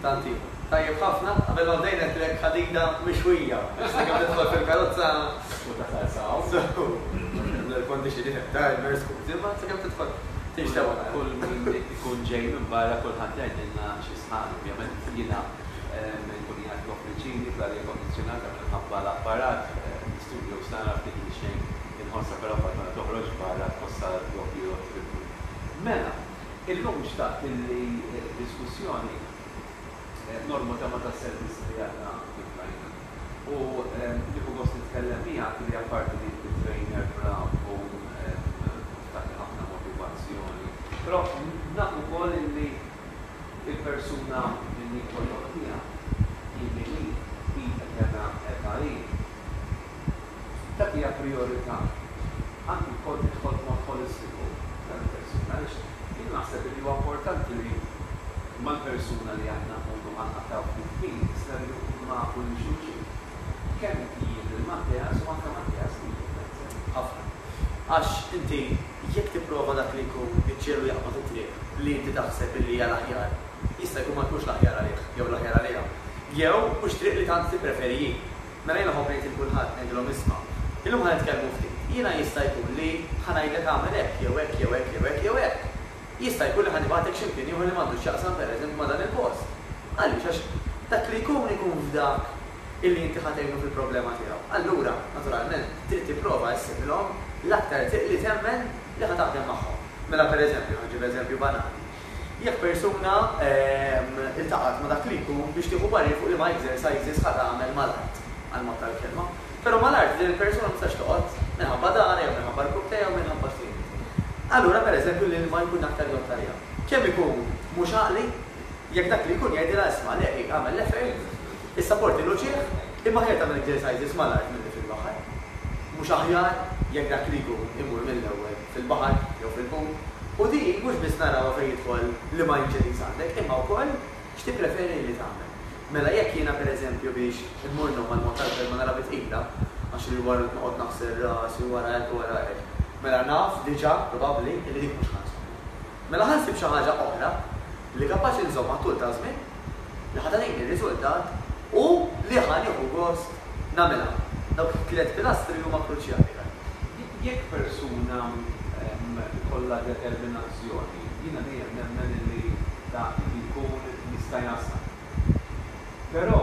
Tant ieħor. Tajjeb ħafna, qabel ma bdejna għedtlek ħadida mixwija. Għax sakemm tidħol fil-karozza. U tasal sa hawn. So, l-air condition ifhem timer, skużi, imma sakemm tidħol tinxtewa naqra. Kull min ikun ġej minn barra kulħadd jgħidilna xi sħan. Ovvjament jiena nkun qiegħed fl-offiċini fl-arja kondizzjonata minħabba l-apparat, l-istudios tagħna ftit li xejn inħossha però mbagħad meta toħroġ barra tħossha doppju jew triplu. Mela, illum xtaqt illi d-diskussjoni norbotha ma' tas-servizz li għadna kif rajna. U nieħu gost nitkellem miegħek li apparti li inti trainer bravu tagħti ħafna motivazzjoni, però naf ukoll illi il-persuna li jkollok miegħek hi min hi, hi ta' kemm età hi, tagħtiha prijorità. Anki wkoll tidħol b'mod ħolistiku f'dan il-persuna għaliex jien naħseb li huwa importanti li mal-persuna li aħna nkunu ħa nqattgħu ftit ħin issa rridu nkunu nafu lil xulxin. Kemm jien lil Matteas u anke Matteas lili, Menzel. Ħafna. Għax inti jekk tipprova dak li jkun iġġiegħlu jaqbad it-triq li inti taħseb illi hija l-aħjar, jista' jkun ma tkunx l-aħjar għalih jew l-aħjar għaliha. Jew mhux triq li tant tippreferi hi. Mela jiena nħobb ngħid lil kulħadd, ngħidilhom isma', illum ħa nitkellmu ftit. Jiena jista' jkun li ħa ngħidlek agħmel hekk jew hekk jew hekk jew hekk jew hekk. Jista' jkun li ħa nibgħatek xi mkien ieħor li m'għandux x'jaqsam pereżempju ma' dan il-post. Għaliex? Għax dak li jkun ikun f'dak illi inti ħa tgħinu fil-problema tiegħu. Allura, naturalment, trid tipprova issibilhom l-aktar triq li temmen li ħa taħdem magħhom. Mela pereżempju, ħa nġib eżempju banali. Jekk persuna iltaqgħet ma' dak li jkun biex tieħu parir fuq liema exercises ħa tagħmel mal-art, għall-mod tal-kelma. Però mal-art din il-persuna ma tistax toqgħod minħabba darha jew minħabba l-rkupptejha jew minħabba x'trid inti. Allura pereżempju l-ilma jkun aktar jgħodd għaliha. Kemm ikun mhux għaqli jekk dak li jkun jgħidilha isma' le hi agħmel l-effort, issaporti l-uġigħ, imma aħjar tagħmel exercises mal-art milli fil-baħar. Mhux aħjar jekk dak li jkun imur mill-ewwel fil-baħar jew fil-pool. U din mhux biss narawha fejn jidħol liema injuries għandek imma wkoll x'tippreferi li tagħmel. Mela jekk jiena pereżempju biex immur ngħum għall-mod tal-kelma nara bi tqila, għax li wara noqgħod naħsel rasi wara hekk u wara hekk, mela naf diġà probabbli illi dik mhux ħa nżommha. Mela ħa nsib xi ħaġa oħra li kapaċi nżommha tul ta' żmien, li ħa tagħtini r-riżultat u li ħa nieħu gost nagħmilha. Dawk it-tliet pilastri huma kruċjali għalija. Jekk persuna jkollha determinazzjoni, jiena dejjem nemmen li dak li jkun jista' jasal. Però,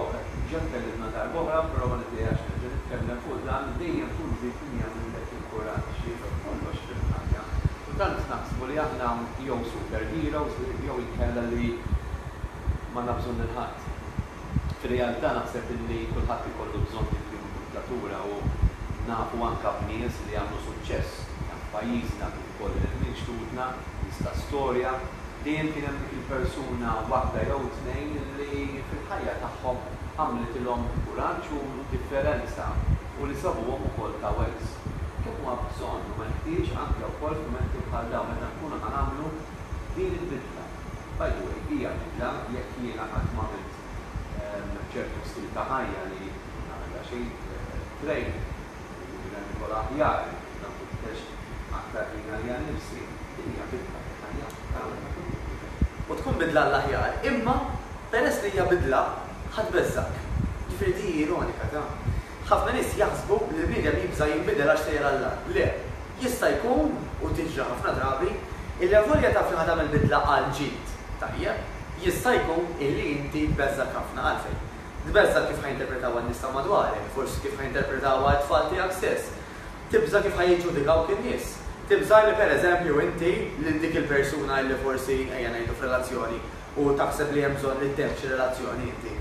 ġa tkellimna darba oħra, però ma niddejjaqx nerġa' nitkellem fuq dan, dejjem tkun trid min jagħmillek il-kuraġġ f'kollox fil-ħajja. Kultant naħsbu li aħna jew super heroes jew inkella li m'għandna bżonn lil ħadd. Fir-realtà naħseb illi kulħadd ikollu bżonn dik l-imbuttatura u nafu anke b'nies li għamlu suċċess kemm f'pajjiżna kif ukoll lil hinn minn xtutna, nies ta' storja, dejjem kien hemm dik il-persuna waħda jew tnejn li fil-ħajja tagħhom għamlitilhom kuraġġ u differenza u li sabuhom ukoll ta' wens. Kemm huwa bżonn u meħtieġ anke wkoll f'mumenti bħal dawn meta nkunu ħa nagħmlu din il-bidla. By the way, hija bidla jekk jiena qatt m'għamilt ċertu stil ta' ħajja li nagħmel daqsxejn train, nibda nikol aħjar, nibda nfittex aktar ħin għalija nnifsi, din hija bidla fil-ħajja tagħna ta' kuljum. U tkun bidla għall-aħjar, imma peress li hija bidla, ħa tbeżżgħek. Ġifieri di hi ironika ta'. Ħafna nies jaħsbu li l-bniedem jibża' jinbidel għax sejjer għall-agħar. Le. Jista' jkun, u tiġri ħafna drabi, illi avolja taf li ħa tagħmel bidla għall-ġid, tajjeb, jista' jkun illi inti tbeżżgħek ħafna. Għalfejn? Tbeżżgħek kif ħa jinterpretawha n-nies ta' madwarek, forsi kif ħa jinterpretawha t-tfal tiegħek stess. Tibża' kif ħa jiġġudikawk in-nies. Tibża' li pereżempju inti lil dik il-persuna illi forsi, ejja ngħidu f'relazzjoni, u taħseb li hemm bżonn li ttemm xi relazzjoni inti,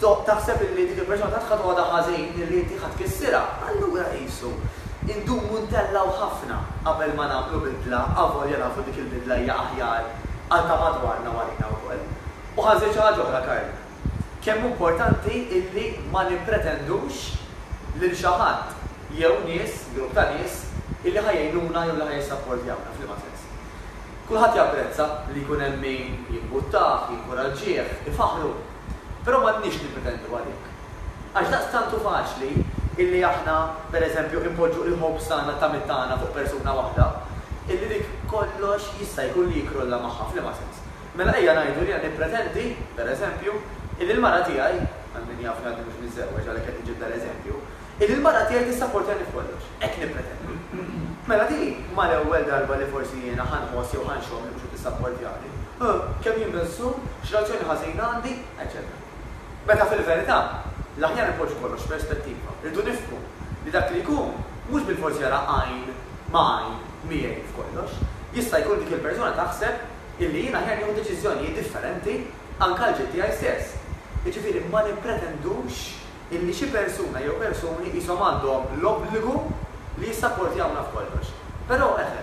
taħseb illi dik il-persuna tant ħa toħodha ħażin illi inti ħa tkissirha, allura qisu indumu ntellgħu ħafna qabel ma nagħmlu bidla avolja nafu dik il-bidla hija aħjar għal ta' madwarna u għalina wkoll. U ħa nżid xi ħaġa oħra Karl, kemm hu importanti illi ma nippretendux lil xi ħadd jew nies, grupp ta' nies, illi ħa jgħinuna jew li ħa jissapportjawna, f'liema sens? Kulħadd japprezza li jkun hemm min jimbuttah, jinkuraġġih, ifaħħru. Però m'għandniex nippretendu għalih. Għax daqstant hu faċli illi aħna, per eżempju, inpoġġu il-hopes tagħna, t-tamiet tagħna fuq persuna waħda, illi dik kollox jista' jkun li jikkrolla magħha. F'liema sens? Mela ejja ngħidu li jiena nippretendi, per eżempju, illi l-mara tiegħi, għal min jafni għadni mhux miżżewweġ għalhekk qed inġib dal-eżempju, illi l-mara tiegħi tissapportjani f'kollox. Hekk nippretendi. Mela di mal-ewwel darba li forsi jiena ħa nħoss jew ħa nxomm li mhux qed tissapportjani, Huh, kemm jien bensu, x'relazzjoni ħażina għandi, eċċetera. Meta fil-verità, l-aħjar inpoġġu kollox f'perspettiva. Irridu nifhmu li dak li jkun mhux bilfors jara għajn ma' għajn miegħi f'kollox. Jista' jkun dik il-persuna taħseb illi jien aħjar nieħu deċiżjonijiet differenti anke għall-ġid tiegħi stess. Jiġifieri ma nippretendux illi xi persuna jew persuni qishom għandhom l-obbligu li jissapportjawna f'kollox. Però eħe,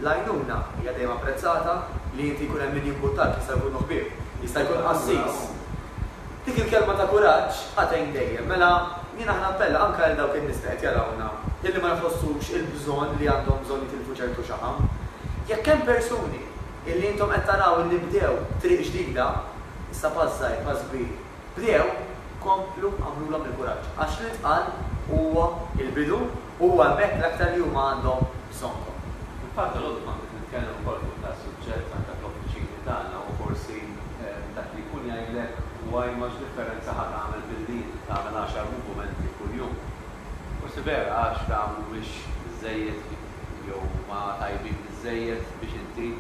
l-għajnuna hija dejjem apprezzata, li inti jkun hemm min jimbuttak jista' jkunu ħbieb, jista' jkun qassis. Dik il-kelma ta' kuraġġ ħa tgħin dejjem. Mela jiena ħa nappella anke għal dawk in-nies li qed jarawna illi ma jħossux il-bżonn li għandhom bżonn jitilfu ċertu xaħam. Jekk hemm persuni illi intom qed taraw illi bdew triq ġdida, issa pass żgħir, pass kbir, Bdew, komplu agħmlulhom il-kuraġġ, għax li ntqal huwa l-bidu u huwa hemmhekk l-aktar li huma għandhom bżonnkom. Fil-fatt dalgħodu kont qed nitkellem ukoll fuq das-suġġett anke fl-offiċini tagħna u forsi dak li jkun jgħidlek huwa imma x'differenza ħa tagħmel billi inti tagħmel għaxar movumenti kuljum. Forsi vera għaxra mhumiex biżżejjed jew huma tajbin biżżejjed biex inti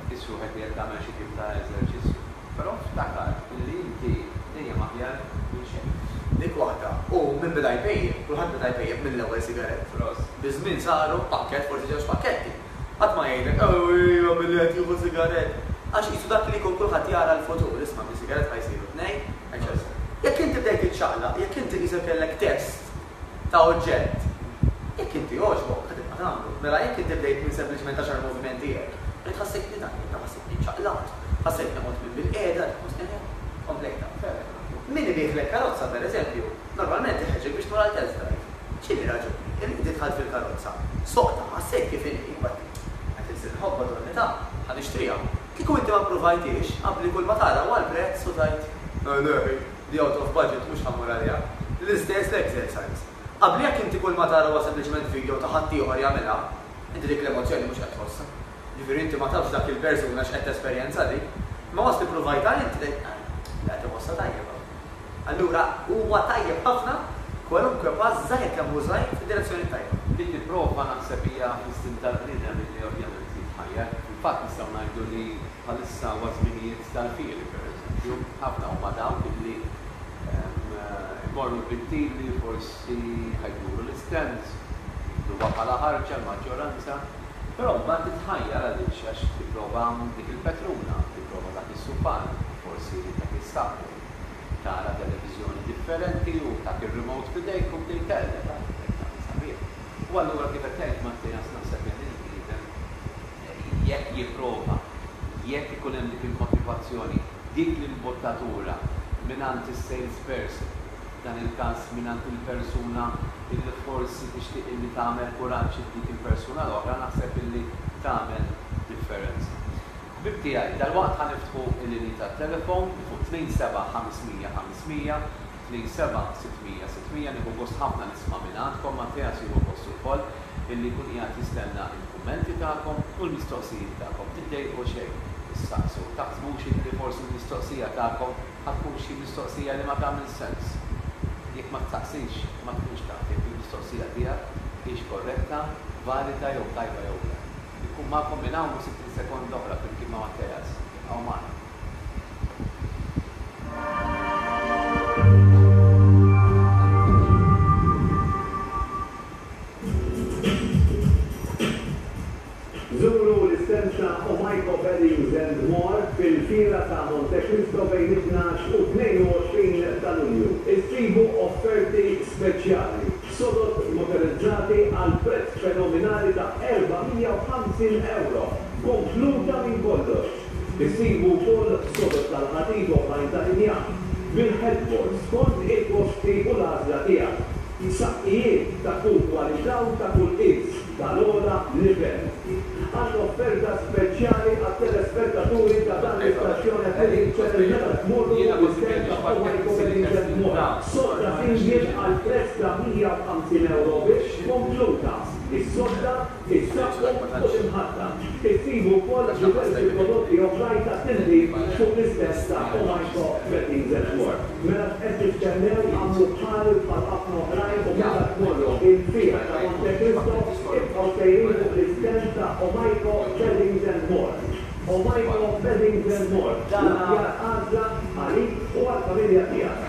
tqis ruħek li qed tagħmel xi tip ta' eżerċizzju. Però ftakar li inti dejjem aħjar minn xejn. Dik waħda. U min beda jpejjep, kulħadd beda jpejjep mill-ewwel sigarett. Prosit. Biż-żmien saru pakkett, forsi żewġ pakketti. Ħadd ma jgħidlek, ewwiewa billi qed jieħu sigarett. Għax qisu dak li jkun kulħadd jara l-futur, isma' minn sigarett ħa jsiru tnejn, eċċetera. Jekk inti bdejt tiċċaqlaq, jekk inti qisek kellek test ta' oġġett, jekk inti għoġbok, ħa tibqa' tagħmlu. Mela jekk inti bdejt minn sempliċement għaxar movimenti hekk, bdejt ħassejtni tajjeb, ħassejtni ċċaqlaqt, Ħassejtni qomt minn bilqiegħda, nħossni aħjar. Komplejtha. Min ibigħlek karozza, pereżempju, normalment iħeġġek biex tmur għal test drive. X'inhi r-raġuni? Illi inti dħalt fil-karozza, soqtha, ħassejt kif inhi, imbagħad tgħid, qed insir nħobbha donnitha, ħa nixtriha. Kieku inti ma ppruvajthiex, abbli kulma tara huwa l-prezz u tgħid, eh le ħi, di out of budget mhux ħa mmur għaliha. L-istess l-exercise. Abbli jekk inti kulma tara huwa sempliċement video ta' ħaddieħor jagħmilha, inti dik l-emozzjoni mhux qed tħossha. Jiġifieri inti ma tafx dak il-persuna x'qed tesperjenza dik, imma once li ppruvajtha int tgħid, eh, le qed iħossha tajjeb hawn. Allura huwa tajjeb ħafna kwalunkwe pass żgħir kemm hu żgħir fid-direzzjoni t-tajba. Li tipprova naħseb hija fl-istil tal-bniedem illi ovvjament jitħajjar. Fil-fatt nistgħu ngħidu li bħalissa huwa żminijiet tal-fieri pereżempju. Ħafna huma dawk illi imorru l-Pittili, forsi ħa jduru l-istands, jieħduha bħala ħarġa l-maġġoranza. Però mbagħad titħajjar għaliex għax tipprova dik il-petruna, tipprova dak is-sufan, forsi dak is-saqfu, tara televiżjoni differenti u dak ir-remote f'idejk u bdejt teqleb, ah hekk tagħmel sabiħ. U allura kif qed tgħid Mattias naħseb li l-bniedem jekk jipprova, jekk ikun hemm dik il-motivazzjoni, dik l-imbottatura mingħand is-sales person, f'dan il-każ mingħand il-persuna illi forsi tixtieq illi tagħmel kuraġġ lil dik il-persuna l-oħra naħseb illi tagħmel differenza. Ħbieb tiegħi, dalwaqt ħa niftħu l-linji tat-telefon fuq 27 500 500, 27 600 600, nieħu gost ħafna nisma' mingħandkom, Matteas jieħu gost ukoll illi jkun qiegħed jistenna l-kummenti tagħkom u l-mistoqsijiet tagħkom. Tiddejqu xejn, issaqsu, taħsbux illi forsi l-mistoqsija tagħkom Ħa tkun xi mistoqsija li ma tagħmel sens. Jekk ma tsaqsix, ma tkunx taf jekk il-mistoqsija tiegħek hix korretta, valida jew tajba jew le. Inkun magħkom minn hawn u 60 sekonda oħra flimkien ma' Matteas. Ibqgħu magħna. Żuru l-istands ta' Omaico Beddings and More fil-Fiera ta' Monte Cristo bejn it-tnax u 22 ta' Lulju. Issibu offerti speċjali, sodod motorizzati għal prezz fenominali ta' 450 ewro, kompluta minn kollox. Issibu wkoll sodod tal-ħadid u oħrajn tal-injam, bil-headboard skont il-gosti u l-għażla tiegħek. Saqqijiet ta' kull kwalità u ta' kull qies. tal-ogħla livell. Għandna offerta speċjali għat-telespettaturi ta' dan l-istazzjon Athletics Channel meta tmorru l-istand ta' Omaico Beddings and More. Sodda single għal prezz ta' 150 ewro biss, kompluta, is-sodda, is-saqqu u l-imħadda. Issibu wkoll diversi prodotti oħrajn tat-tindif fuq l-istess ta' Omajko Beddings and More. Mela x'qed tistennew agħmlu bħali u bħal ħafna oħrajn u meta tmorru il-Fiera ta' Monte Cristo ibqgħu sejrin fuq l-istand ta' Omajko Beddings and More. Omajko Beddings and More, l-aħjar għażla għalik u għall-familja tiegħek.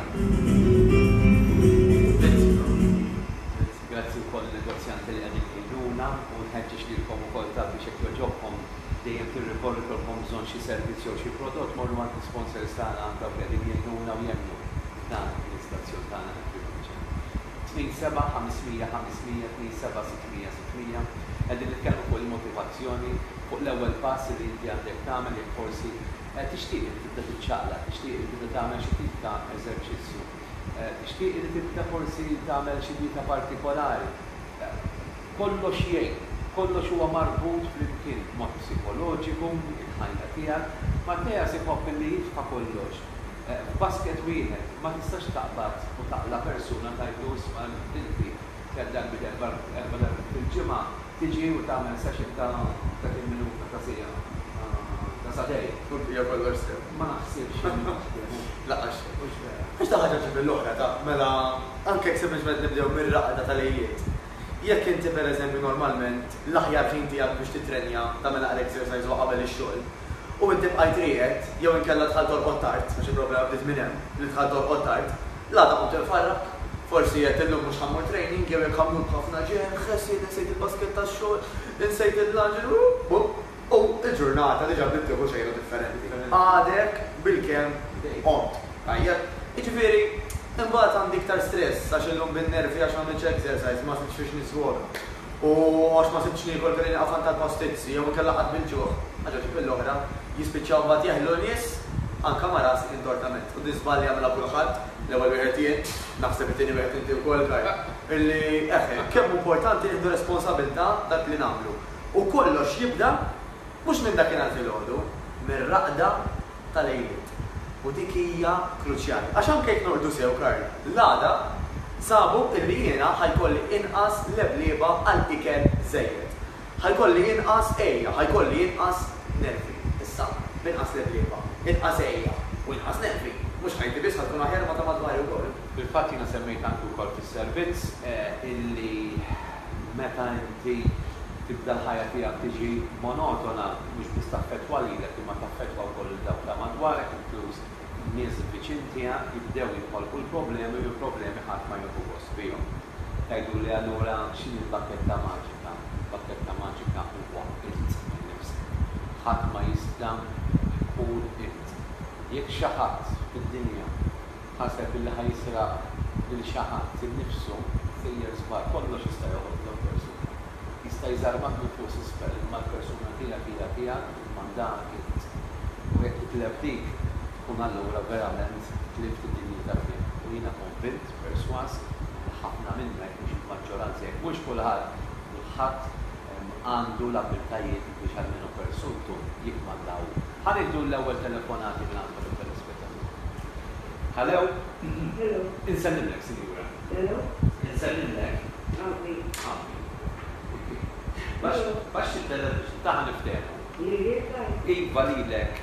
Grazzi wkoll lin-negozjanti li qegħdin jgħinuna u nħeġġeġ lilkom ukoll ta' biex jekk jogħġobkom dejjem tirrikorru jkollkom bżonn xi servizz jew xi prodott morru għand l-isponsors tagħna għand dawk li qegħdin jgħinuna u jemmnu f'dan l-istazzjon tagħna Equivoce. 2 7 500 500 2 7 600 600 Qegħdin nitkellmu fuq il-motivazzjoni, fuq l-ewwel pass li inti għandek tagħmel jekk forsi tixtieq li tibda tiċċaqlaq, tixtieq li tibda tagħmel xi tip ta' eżerċizzju. Tixtieq li tibda forsi tagħmel xi dieta partikolari. Kollox jgħin, kollox huwa marbut flimkien b'mod psikoloġiku, il-ħajja tiegħek. Matteas iħobb li jitfa' kollox f'basket wieħed. Ma tistax taqbad u taqla' persuna tgħidlu isma' inti tliet darbiet erba' darbiet fil-ġimgħa tiġi u tagħmel session ta' 30 minuta, ta' siegħa, ta' sagħtejn. U l-bqija kollox sew. Ma naħsibx li naħdem. Lanqas xejn. Mhux vera. Għax ta' ħaġa ġġib lill-oħra ta' mela anke jekk sempliċement nibdew mir-raqda ta' lejliet. Jekk inti pereżempju normalment l-aħjar ħin tiegħek biex tittrenja, tagħmel naqra exercise huwa qabel ix-xogħol, u inti bqajt rieqed jew inkella dħalt torqod tard, għax il-problema bdiet minn hemm, li dħalt torqod tard, l-għada qomt imfarrak. Forsi għedt illum mhux ħa mmur training jew jekk ħa mmur b'ħafna ġenn, ħessi, insejt il-basket tax-xogħol, insejt il-lunch, u l-ġurnata diġà bdiet tieħu xejra differenti. Għadek bilkemm qomt. Tajjeb? Jiġifieri, imbagħad għandi iktar stress għax illum bin-nervi għax m'għamiltx exercise, ma sibtx fiex niżvoga. U għax ma sibtx x'niekol kelli nieqaf għand tal-pastizzi jew inkella qgħadt bil-ġuħ. Ħaġa ġib lill-oħra, jispiċċaw mbagħad jeħlu nies anke ma' rasi intortament. U din żball li jagħmilha kulħadd, l-ewwel wieħed jien, naħseb it-tieni wieħed inti wkoll Karl, illi eħe, kemm hu importanti nieħdu responsabilità dak li nagħmlu. U kollox jibda mhux minn dakinhar filgħodu, mir-raqda ta' lejliet. U dik hija kruċjali. Għax anke jekk norqdu sew, Karl, l-għada sabu illi jiena ħa jkolli inqas leblieba għal ikel żejjed. Ħa jkolli inqas għeja, ħa jkolli inqas nervi. Issa, b'inqas leblieba, inqas għeja u inqas nervi, mhux ħajti biss ħa tkun aħjar imma ta' madwari wkoll. Fil-fatt jiena semmejt anki wkoll fis-servizz illi meta inti tibda l-ħajja tiegħek tiġi monotona mhux biss taffettwa lilek imma taffettwa wkoll lil dawk ta' madwarek inkluż nies viċin tiegħek jibdew jinħolqu l-problemi u l-problemi ħadd ma jieħu gost bihom. Tgħiduli allura x'inhi l-bakketta maġika? Il-bakketta maġika huwa int innifsek. Ħadd ma jista' jkun int. Jekk xi ħadd fid-dinja ħaseb illi ħa jisraq lil xi ħadd innifsu, sejjer żball. Kollox jista' joħodlok persuna. Jista' jżarmak minn fuq s'isfel, imma l-persuna tiegħek hija tiegħek u tmandaha int. U jekk titlef dik, tkun allura verament tlift id-dinjità tiegħek. U jiena konvint, persważ, li ħafna minna, jekk mhux il-maġġoranza, jekk mhux kulħadd, kulħadd għandu l-abbiltajiet biex almenu persuntu jikkmanda hu. Ħa nieħdu l-ewwel telefonati mingħandkom it-telespettaturi. Hello? Hello. Insellimlek, sinjura. Hello? Insellimlek. Għabbi. Għabbi. Baxxi t-television, ta' ħa niftehmu. Lilek tgħid? Iva lilek.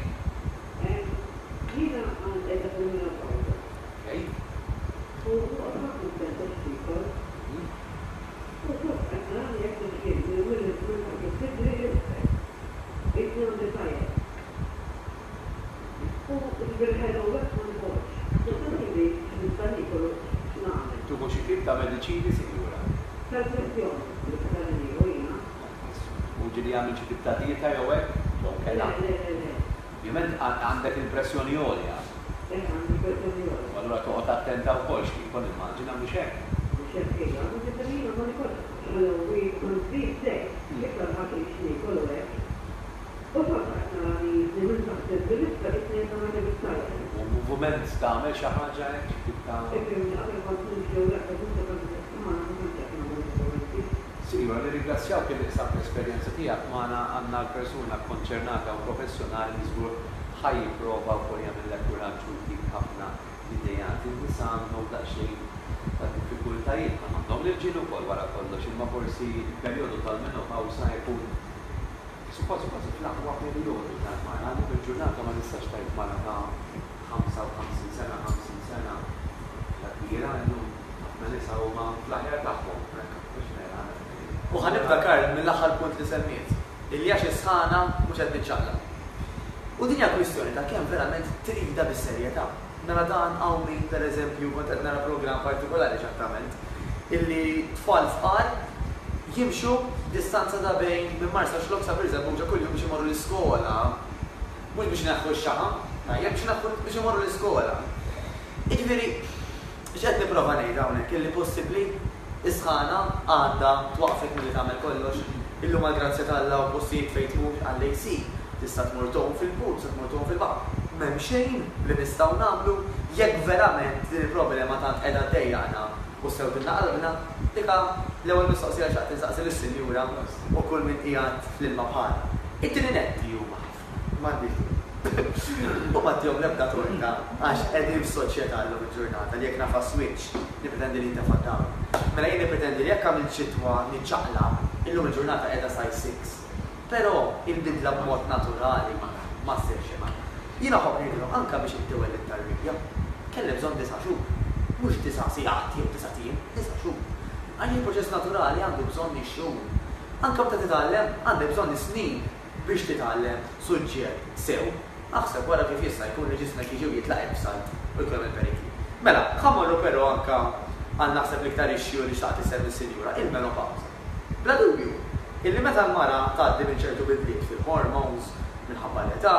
Jiena qiegħda fil-menopawsa. Okej. U noqgħod ħafna attenta x'tiekol. U kont qed nara li jekk nixtieq minn minn taħt is-sidri 'l isfel. Qisni għandi fire. U jiġifieri ħelu u hekk ma nikolx. Tista' tgħidli x'nista' niekol u x'nagħmel? Tieħu xi tip ta' mediċini, sinjura? Tal-pressjoni li qegħda nieħu jiena. U ġieli għamilt xi tip ta' dieta jew hekk? Jew inkella? Le, le, le, le. Ovvjament għandek il-pressjoni għolja. Eh, għandi l-pressjoni għolja. U allura toqgħod attenta wkoll x'tiekol immaġina, mhux hekk? Mhux hekk, iva. Jiġifieri jiena ma nikolx ħalewwiet u nżid żejt, iktar ħaxix niekol u hekk. U xorta qed nara li jisni minn taħt il-vilista qisni qed nagħmel bit-tajr. U moviment tagħmel xi ħaġa hekk, xi tip ta'. Ifhimni, qabel kont nimxi u hekk għax issa tant qed sħana ma tantx qed nagħmel movimenti. Sinjura, nirringrazzjawk illi qsamt l-esperjenza tiegħek magħna. Għandna l-persuna kkonċernata u professjonali li żgur ħa jipprova wkoll jagħmillek kuraġġ u jtik ħafna ideat. In-nisa għandhom daqsxejn ta' diffikultajiet, bħalma għandhom l-irġiel ukoll wara kollox, imma forsi l-perjodu tal-menopawsa jkun. So kważi kważi fl-aqwa perjodu tal-mara, llum il-ġurnata ma tistax tgħid mara ta' 55 sena, 50 sena, hija kbira, illum ħafna nisa huma fl-aħjar tagħhom, hekk, mhux vera? U ħa nibda Karl mill-aħħar punt li semmiet, illi għax is-sħana mhux qed niċċaqlaq. U din hija kwistjoni ta' kemm verament tridha bis-serjetà. Nara dan hawn min per eżempju kont qed nara programm partikolari eżattament, illi tfal fqar jimxu distanza ta' bejn minn Marsaxlokk sa Birżebbuġa kuljum biex imorru l-iskola. Mhux biex ineħħu x-xaħam, tajjeb, biex ineħħu biex imorru l-iskola. Jiġifieri, x'qed nipprova ngħid hawnhekk illi possibbli is-sħana għandha twaqqfek milli tagħmel kollox? Illum għall-grazzja ta' Alla hawn postijiet fejn tmur għall-AC, tista' tmur tgħum fil-pool, tista' tmur tgħum fil-baħar. M'hemm xejn li nistgħu nagħmlu jekk verament din il-problema tant qiegħda ddejjaqna u ssewdilna qalbna? Dik l-ewwel mistoqsija li xtaqt insaqsi lis-sinjura u kull min qiegħed fl-ilma bħalha. It-tieni nett. Li huma ħafna. M'għandix dubju. U ma ttihom l-ebda torta għax qegħdin f'soċjetà llum il-ġurnata li jekk nagħfas switch nippretendi li jintefa' d-dawl. Mela jien nippretendi li jekk għamilt xitwa niċċaqlaq, illum il-ġurnata qiegħda size 6. Però il-bidla b'mod naturali ma ssirx. Jiena nħobb ngħidilhom anke biex inti wellidt tarbija, kellek bżonn disa' xhur. Mhux disa' sigħat jew disat ijiem, disa' xhur. Għax il-proċess naturali għandu bżonn ix-xhur. Anke meta titgħallem, għandek bżonn is-snin biex titgħallem suġġett sew. Aħseb wara kif jista' jkun li ġismek jiġi u jitlaq hekk b'salt u jkun hemm il-perikli. Mela, ħa mmorru però anke għal naħseb l-iktar issue li xtaqt issemmi s-sinjura, il-menopawża. Bla dubju, illi meta l-mara tgħaddi minn ċertu bidliet fil-hormones, minħabba l-età,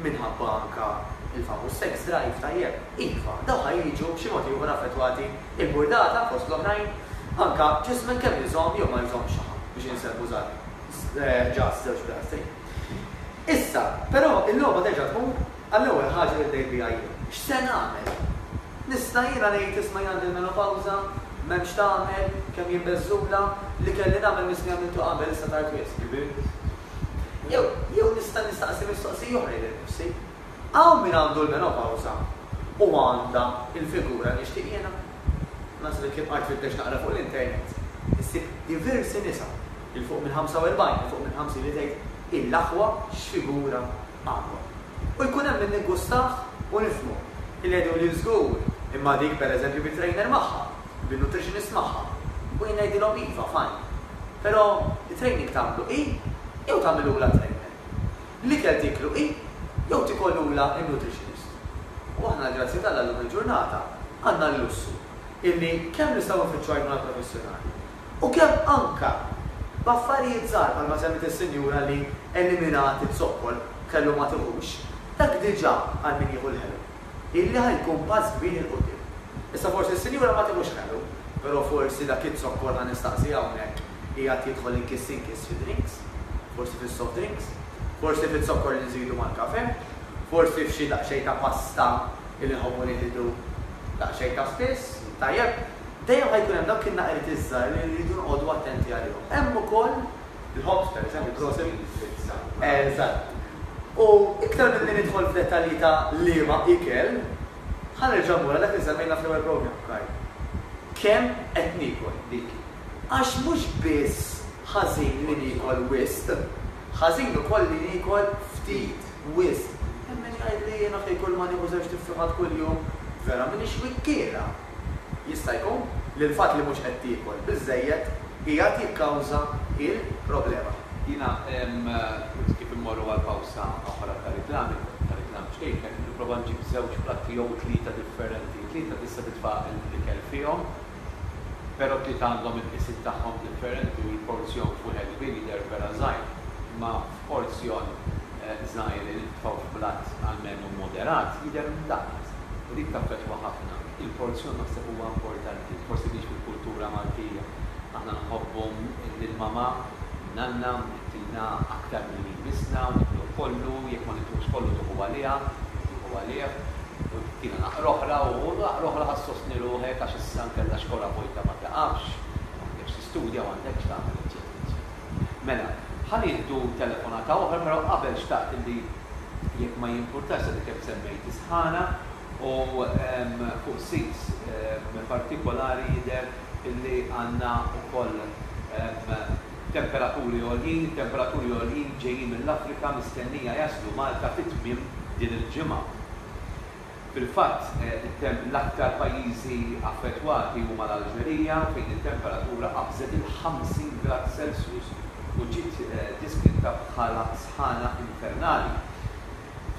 minħabba anke il-famuż sex drive, tajjeb, iva, dawn ħa jiġu b'xi mod ieħor affettwati il-burdata fost l-oħrajn, anke ġismek kemm iżomm jew ma jżommx xaħam, biex insemmu ġast żewġ pilastri. Issa, però, il-logħba terġa' tmur għall-ewwel ħaġa li bdejt biha jien. X'se nagħmel? Nista' jiena ngħid isma' jien għandi l-menopawża, m'hemm x'tagħmel, kemm jien beżżula, li kelli nagħmel missni għamiltu qabel issa tard wisq. Jew, jew nista' nistaqsi mistoqsija oħra lili nnifsi. Hawn min għandu l-menopawża u għandha l-figura li nixtieq jiena? Naħseb jekk tibqa' tfittex naqra fuq l-internet, issib diversi nisa 'il fuq minn 45, 'il fuq minn 50 li tgħid il-aħwa x'figura għandhom. U jkun hemm min niggustah u nifhmu. Illi jgħiduli żgur, imma dik pereżempju bit-trainer magħha, bin-nutritionist magħha. U jien ngħidilhom iva, fine. Però it-training tagħmlu hi jew tagħmilulha t-trainer? L-ikel tieklu hi jew tikolulha n-nutritionist? U aħna l-grazzja t'Alla llum il-ġurnata għandna l-lussu illi kemm nistgħu nfittxu għajnuna professjonali u kemm anke b'affarijiet żgħar bħalma semmiet is-sinjura li eliminat iz-zokkor kellu ma tiħux, dak diġà għal min jieħu l-ħelu illi ħa jkun pass kbir 'il quddiem. Issa forsi s-sinjura ma tiħux ħelu, però forsi dak iz-zokkor ħa nistaqsi hawnhekk qiegħed jidħol inkiss inkiss fid-drinks, forsi fis-soft drinks, forsi fiz-zokkor li nżidu mal-kafè, forsi f'xi daqsxejn ta' pasta illi nħobbu nieħdu daqsxejn ta' spiss, tajjeb? Dejjem ħa jkun hemm dawk in-naqriet iż-żgħar li rridu noqogħdu attenti għalihom. Hemm ukoll il-ħobż, pereżempju, prosit. Il-pizza. Eżatt. U iktar milli nidħol f'dettalji ta' liema ikel, ħa nerġa' mmur għal dak li semmejna fl-ewwel programm, Karl. Kemm qed niekol? Dik. Għax mhux biss ħażin li niekol wisq, ħażin ukoll li niekol ftit wisq. Hemm min jgħidli jiena ħi kulma nieħu żewġ tiffiħat kuljum, vera m'iniex wikkiela. Jista' jkun li l-fatt li mhux qed tiekol biżżejjed qiegħed jikkawża l-problema. Jiena kif immorru għal pawsa oħra ta' riklami, ta' reklam ċkejken, nipprova nġib żewġ platti jew tlieta differenti. Tlieta tista' titfa' l-ikel fihom, però tlieta għandhom il-qisien tagħhom differenti u l-porzjon f'wieħed kbir jidher vera żgħir, imma f'porzjon żgħir li nitfgħu f'platt almenu moderat jidher imdaqqas. U dik taffettwa ħafna. Il-porzjon naħseb huwa importanti, forsi mhix fil-kultura Maltija. Aħna nħobbu lill-mamà, lin-nanna, ttina aktar milli jmissna u nikluh kollu, jekk ma nikluhx kollu tieħu għaliha, jew tieħu għalih, u ttina naqra oħra u naqra oħra ħa ssostni ruħek għax issa nkella xkola vojta ma taqafx, m'għandekx tistudja, m'għandekx x'tagħmel, eċċetera, eċċetera. Mela, ħa nieħdu telefonata oħra, però qabel xtaqt illi jekk ma jimpurtax sa kemm semmejt is-sħana u fuq sit partikolari jidher illi għandna wkoll. Temperaturi għoljin, Temperaturi għoljin ġejjin mill-Afrika mistennija jaslu Malta fi tmiem din il-ġimgħa. Fil-fatt, l-aktar pajjiżi affettwati huma l-Alġerija fejn it-temperatura qabżet il-50 grad Celsius u ġiet deskritta bħala sħana infernali.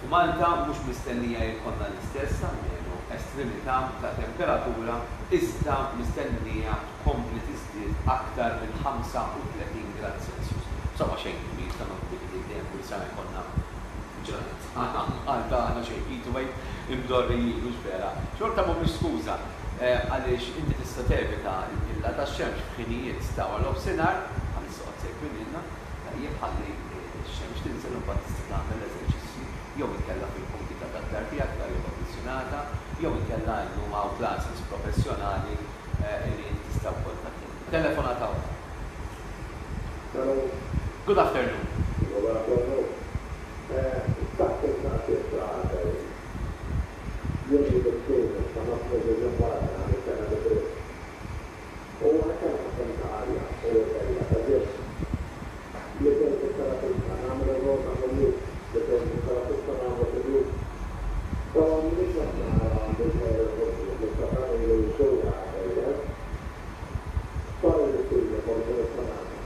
F'Malta mhux mistennija jkollna l-istess, almenu, estremità ta' temperatura iżda mistennija tkompli tiżdied aktar minn 35 grad Celsius. Insomma xejn kbir ta' nobbi li dejjem kull sena jkollna ġranet sħana Malta aħna xejn heat wave imdorrijin hux vera? Xorta mhumiex skuża għaliex inti tista' tevita l-qilla tax-xemx f'ħinijiet ta' waranofsinhar, bħalissa qgħod segwi lilna, tajjeb ħalli x-xemx tinżel u mbagħad tista' tagħmel l-eżerċizzji jew inkella fil-kumdità tad-dar tiegħek fl-arja kondizzjonata jew inkella llum hawn classes professjonali li inti tista' wkoll tattendi. Telefonata oħra. Hello. Good afternoon. Good afternoon. Xtaqt insaqsik xi ħaġa jien. Jien ili f'Tunis ta' nofs miżiġ barra nhar is-sena li dritt. U hekk hemm ħafna mtaqarja u ribella ta' ġism. Li tgħid it-terapista nagħmel ir-rota kuljum, li tgħid it-terapista nagħmlu kuljum. Però m'iniex qed nara li sejjer 'il quddiem, issa dan ilu xhur għaddej hekk. X'parir ittini forsi nista' nagħmel?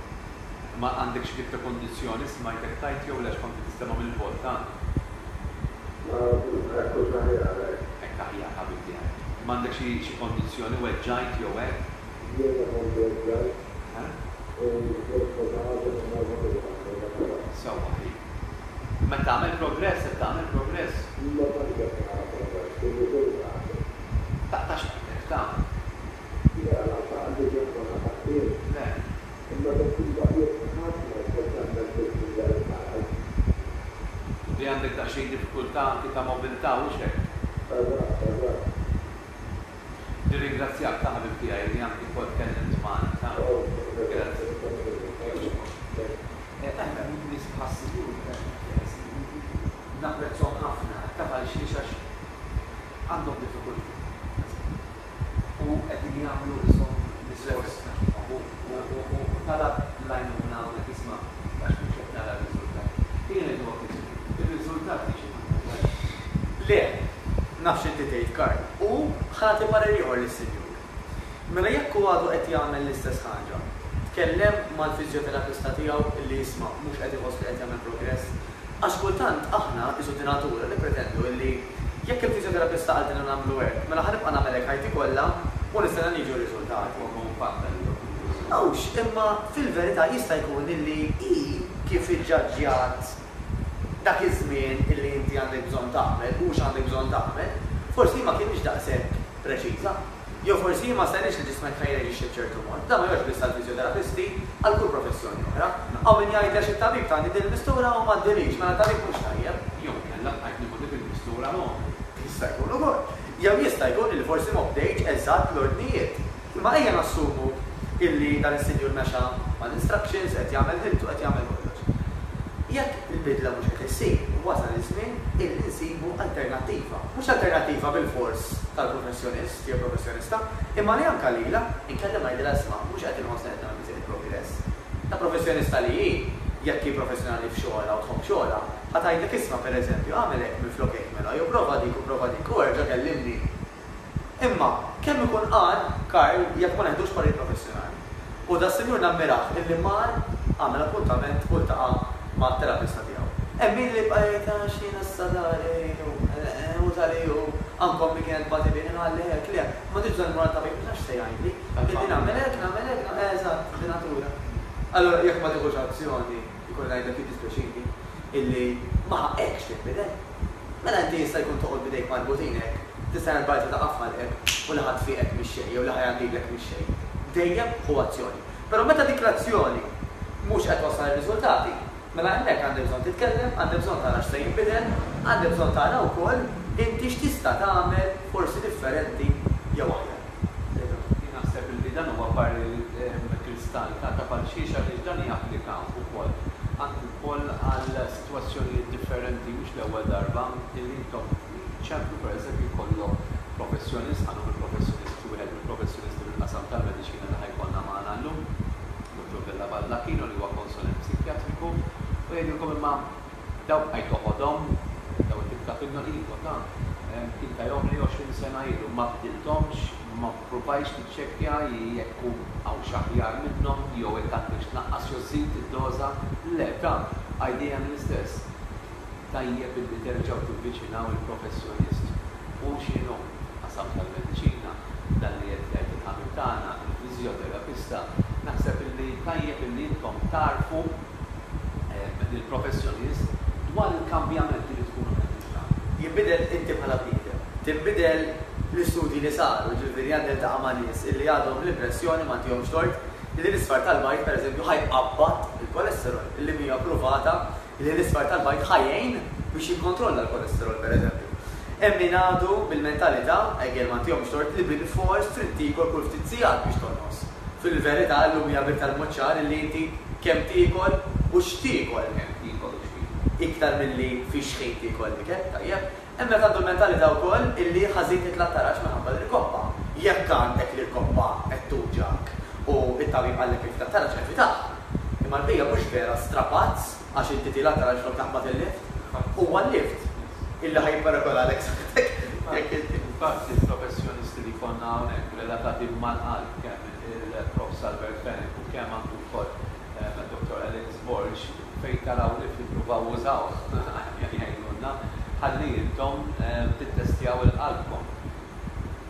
Ma għandek xi tip ta' kundizzjoni smajtek tgħid jew le għax kont qed tistema' mill-bogħod ta'. Hekk hux aħjar hekk. Hekk aħjar ħabib tiegħi. Imma għandek xi xi kondizzjoni weġġajt jew hekk? Jiena kont weġġajt u ġejt xi ħaġa minn nervatura mill-meta. Sewwa ħi. Imma qed tagħmel progress, qed tagħmel progress? Ma tantx qed nara progress, ili xhur għaddej. Taqtax qalbek ta'. Le, lanqas għandi ġebla ma taqtiex. Le. Imma tibqa' ħafna speċjalment fi żmien dan il-marad. Li għandek daqsxejn diffikultà anki ta' mobilità, hux hekk? Eżatt, eżatt. Nirringrazzjak ta' ħabib tiegħi li anki wkoll tkellimt magħna ta'. Grazzi. Aħna nies bħas-sinjur napprezzhom ħafna, taf għalxiex għax għandhom diffikultà. U qegħdin jagħmlu qishom l-isforz tagħhom u talab l-għajnuna hawnhekk isma' għax mhux qed nara r-riżultat. Ejja ngħidu hekk isma' ir-riżultat jiġi mal-ewwel. Le, naf x'inti tgħid Karl, u ħa nagħti parir ieħor lis-sinjur. Mela jekk hu għadu qed jagħmel l-istess ħaġa, tkellem mal-fiżjoterapista tiegħu illi isma' mhux qed iħoss li qed jagħmel progress? Għax kultant aħna, qisu di natura, nippretendu illi jekk il-fiżjoterapista qaltilna nagħmlu hekk, mela ħa nibqa' nagħmel hekk ħajti kollha u nistenna li jiġu r-riżultati. Huwa impatt għalihom ukoll. Mhux, imma fil-verità jista' jkun illi hi kif iġġaġġjat dak iż-żmien illi inti għandek bżonn tagħmel u x'għandek bżonn tagħmel, forsi hi ma kinitx daqshekk preċiża. Jew forsi hi ma stennietx li ġismek ħa jirreaġixxi b'ċertu mod. Dan ma jgħoddx biss għall-fiżjoterapisti, għal kull professjoni oħra. Hawn min jgħid għax it-tabib tani din il-mistura u m'għaddilix, mela t-tabib mhux tajjeb. Jew inkella bqajt nieħu dik il-mistura l-għomri. Jista' jkun ukoll. Jew jista' jkun li forsi m'obdejtx eżatt l-ordnijiet. Imma ejja nassumu illi dan is-sinjur mexa mal-instructions, qed jagħmel ħiltu, qed jagħmel kollox. Jekk il-bidla mhux qed issir, wasal iż-żmien illi nsibu alternattiva. Mhux alternattiva bilfors tal-professjonist jew professjonista, imma li anke lilha nkellem ngħidilha isma' mhux qed inħoss li qed nagħmel biżżejjed progress. Ta' professjonista li hi, jekk hi professjonali f'xogħolha u tħobb xogħolha, ħa tgħidlek isma' pereżempju agħmel hekk minflok hekk mela jew prova dik u prova dik u erġa' kellimni. Imma, kemm ikun agħar, Karl, jekk ma neħdux parir professjonali. U das-sinjur nammirah illi mar, għamel appuntament u ltaqa' mat-terapista tiegħu. Hemm min li jibqa' jgħid għax jiena issa dari u u tali u anke ommi kienet tbati bih inħalli hekk, le, m'għandix bżonn immur għand tabib għax naf x'se jgħidli. Illi nagħmel hekk, nagħmel hekk, eżatt, di natura. Allura jekk ma tieħux azzjoni, ikolli ngħidlek jiddispjaċini illi ma ħaqqekx tinbidel. Mela inti jista' jkun toqgħod b'idejk marbutin hekk, tistenna l-barka taqa' f'ħalqek u li ħa tfieqek mix-xejn jew li ħa jgħaddilek mix-xejn. Dejjem ħu azzjoni. Però meta dik l-azzjoni mhux qed twassal ir-riżultati, mela hemmhekk għandek bżonn titkellem, għandek bżonn tara x'se jinbidel, għandek bżonn tara wkoll inti x'tista' tagħmel forsi differenti jew aħjar. Jien naħseb li dan huwa parir kristall ta' taf għalxiex għaliex dan japplika wkoll anki wkoll għal sitwazzjonijiet differenti mhux l-ewwel darba illi intom ċemplu pereżempju jkollok professjonist, ħa nieħu l-professjonist wieħed mill-professjonisti fil-qasam tal-mediċina li ħa jkollna magħna llum, Dottor Vella Baldacchino li huwa. Jgħidilkom imma dawk bqajt toħodhom, dawn it-tip ta' pinnoli iva ta' kien tajhomli 20 sena ilu, ma bdilthomx, ma ppruvajtx niċċekkja jekk hu hawnx aħjar minnhom jew jekk għandekx tnaqqas jew żżid id-doża, le ta' bqajt dejjem l-istess. Tajjeb illi terġgħu tivviċinaw il-professjonist, hu x'inhu, fil-qasam tal-mediċina, dan li qed jgħid il-ħabib tagħna, il-fiżjoterapista, naħseb illi tajjeb illi intom tgħarrfu lill-professjonist dwar il-kambjamenti li tkunu qegħdin tagħmlu. Jinbidel inti bħala bniedem. Tinbidel l-istudji li saru, jiġifieri għandi niltaqa' ma' nies illi għadhom l-impressjoni, ma ntihomx tort, illi l-isfar tal-bajd pereżempju ħa jqabbad il-kolesterol, illi mhija ppruvata li l-isfar tal-bajd ħa jgħin biex jikkontrolla l-kolesterol pereżempju. Hemm min għadu bil-mentalità, again ma ntihomx tort, li bilfors trid tiekol kull ftit sigħat biex tonqos. Fil-verità llum hija b'iktar mod ċar illi inti kemm tiekol u x'tiekol. Kemm tiekol u x'tiekol. Iktar milli fi x'ħin tiekol l-ikel, tajjeb. Hemm min għandu l-mentalità wkoll illi ħażin titla' t-taraġ minħabba l-irkoppa. Jekk għandek l-irkoppa qed tuġgħek u t-tabib qallek li titla' t-taraġ evitah. Imma l-bqija mhux vera strapazz għax inti tiela' taraġ flok taqbad il-lift. Huwa l-lift illi ħa jipperekolalek saħħtek jekk inti. Infatti l-professjonisti li jkollna hawnhekk relatati mal-qalb kemm il-Profs Albert Fenech u kemm anke wkoll Dottor Alex Borg fejn taraw lift ippruvaw użawh jgħidulna ħalli intom tittestjaw il-qalbkom.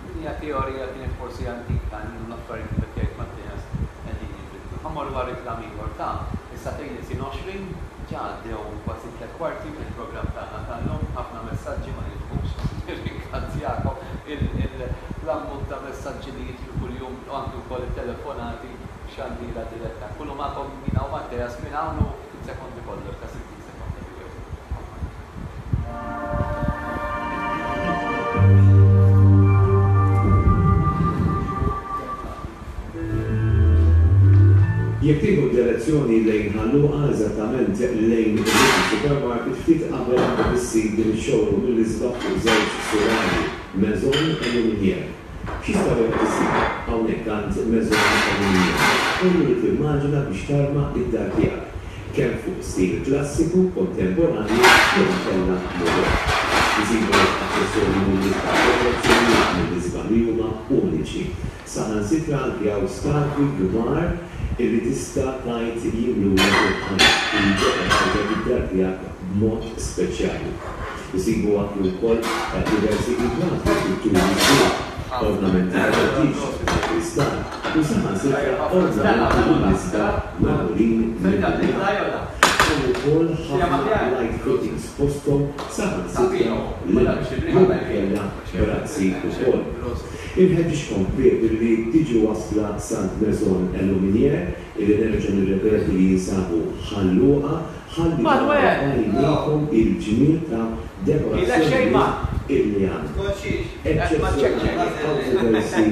Din hija teorija kienet forsi antika, illum l-affarijiet kif qed jgħid Mattias qegħdin jinbidlu. Ħa mmorru għal reklam ieħor ta' is-sagħtejn neqsin 20, ġa għaddew kważi tlett kwarti mill-programm tagħna tal-lum, ħafna messaġġi ma nilħqux nirringrazzjakom l-ammont ta' messaġġi li jidħlu kuljum u anki wkoll it-telefonati f'xandira diretta. Nkunu magħkom jiena u Matteas minn hawn u ftit sekondi kollox ta' 60 sekonda ġifieri. Jekk tieħu d-direzzjoni lejn Ħal Luqa, eżattament lejn il-Little Supermarket, ftit qabel għandek issib din ix-showroom mill-isbaħ fuq żewġ sulari, Maison et Luminière. X'jista' wieħed isib hawnhekk għand Maison et Luminière? Kollu li timmaġina biex tarma d-dar tiegħek. kemm fuq stil klassiku, kontemporanju jew inkella modern. Isibu aċċessorji mill-isbaħ dekorazzjonijiet mill-isbaħ li huma uniċi. Saħansitra anki hawn statwi kbar illi tista' tgħid jimlulek il-ħajt u jiddekorawlek id-dar tiegħek b'mod speċjali. Isibu anki wkoll diversi inkwatri, pitturi sbieħ, ornamenti tal-ħġieġ, tal-kristall u saħansitra ornamenti mill-isbaħ magħmulin mill-injam. Hawn ukoll ħafna light fittings fosthom saħansitra lamp jew inkella brazzi wkoll. Inħeġġiġkom ħbieb illi tiġu wasla s'għand Maison Eluminière illi nerġa' nirrepeti li jinsabu Ħal Luqa Ħalli taraw b'għajnejkom il-ġmiel ta' dekorazzjonijiet illi għandna. Eċċezzjonali hawn diversi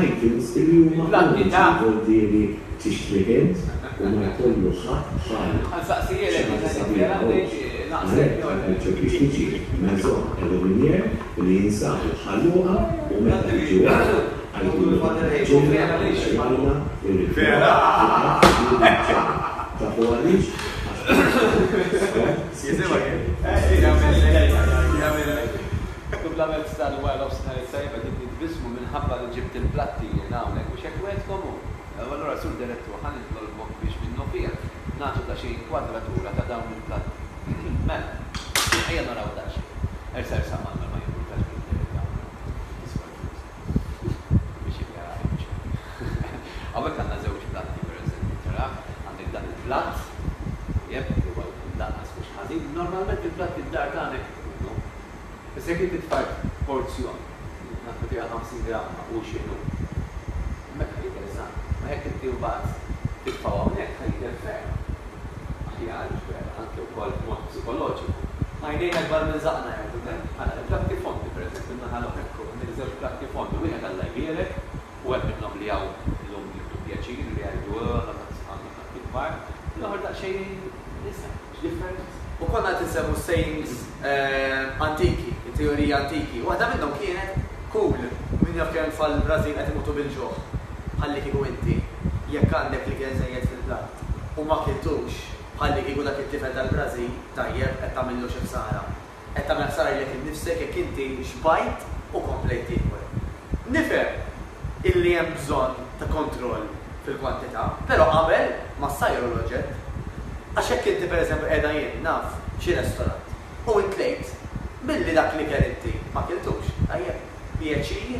items illi huma uniċi voldieri tixtrih int u ma jkollu ħadd bħalu. Xi ħaġa sabiħa hux? Għalhekk nħeġġek biex tiġi Maison Eluminière li jinsabu Ħal Luqa u meta tiġu hawn għidulhom aħna ġejna u rajna r-ritratt u dak li nixtieq. Tafu għaliex? Dublament tal-wara nofsinhar it-tajjeb qegħdin nitbissmu minħabba li ġibt il-platti jien hawnhekk mhux hekk wegħdtkom hu. Allura Sur Direttur ħa nitolbok biex minnufih nagħtu daqsxejn inkwadratura ta' dawn il-platti. Mela, ejja naraw daqsxejn. Ersa' ersa' Manuel ma jimpurtax bil-verità. Tiswa l-flus. Biex jara Hawnhekk għandna żewġ platti pereżempju, tara? Għandek dan il-platt, tajjeb, li huwa mdaqqas mhux ħażin. Normalment il-platti d-dar tagħna hekk ikunu. Issa jekk inti tfajt porzjon, naħseb fiha 50 gramma hu x'inhu, hemmhekk ħa jidher żgħir. Ma jekk inti mbagħad titfgħu hawnhekk ħa jidher ferm aħjar, mhux vera, anke wkoll b'mod psikoloġiku. Għajnejna kbar minn żaqqna jgħidu. Mela, il-platti fondi pereżempju, n-naħa l-oħra, għandek żewġ platti fondi, wieħed Alla jbierek, U hemm minnhom li hawn illum jieħdu pjaċir li jgħidu, oh għandna tant għandna platti kbar. L-ieħor daqsxejn iżgħar. X'differenza! U konna qed insemmu s-sayings antiki, it-teoriji antiki. Waħda minnhom kienet, Kul, min jaf kemm tfal il-Brażil qed imutu bil-ġuħ. Bħallikieku inti, jekk għandek l-ikel żejjed fil-platt u ma kiltux. Bħallikieku dak it-tifel tal-Brażil, tajjeb, qed tagħmillu xi ħsara. Qed tagħmel ħsara lilek innifsek jekk inti xbajt u komplejt tiekol. Nifhem illi hemm bżonn ta' kontroll fil-kwantità, però qabel ma ssajru l-oġġett. Għax jekk inti pereżempju qiegħda jien naf xi restorant u intlejt billi dak l-ikel inti ma kiltux, tajjeb, pjaċir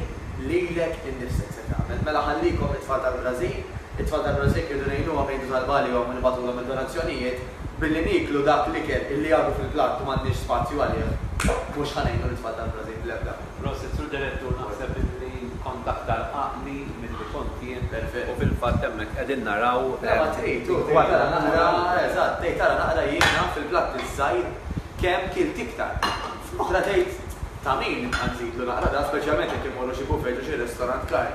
lilek innifsek se tagħmel. Mela ħallikom it-tfal tal-Brażil, it-tfal tal-Brażil jekk irridu ngħinuhom ngħidu talba għalihom u nibagħtulhom id-donazzjonijiet, billi nieklu dak l-ikel illi għadu fil-platt u m'għandniex spazju għalih, mhux ħa ngħinu lit-tfal tal-Brażil bl-ebda mod. Prosit Sur Direttur naħseb illi kont aktar għaqli milli kont jien Perfett. u fil-fatt hemmhekk qegħdin naraw Le ma trid hu tgħid tara naqra, eżatt, tgħid tara naqra jiena fil-platt iż-żgħir kemm kilt iktar. F'oħra tgħid ta' min nibqa' nżidlu naqra dan speċjalment jekk immorru xi buffet ġo xi restaurant kar.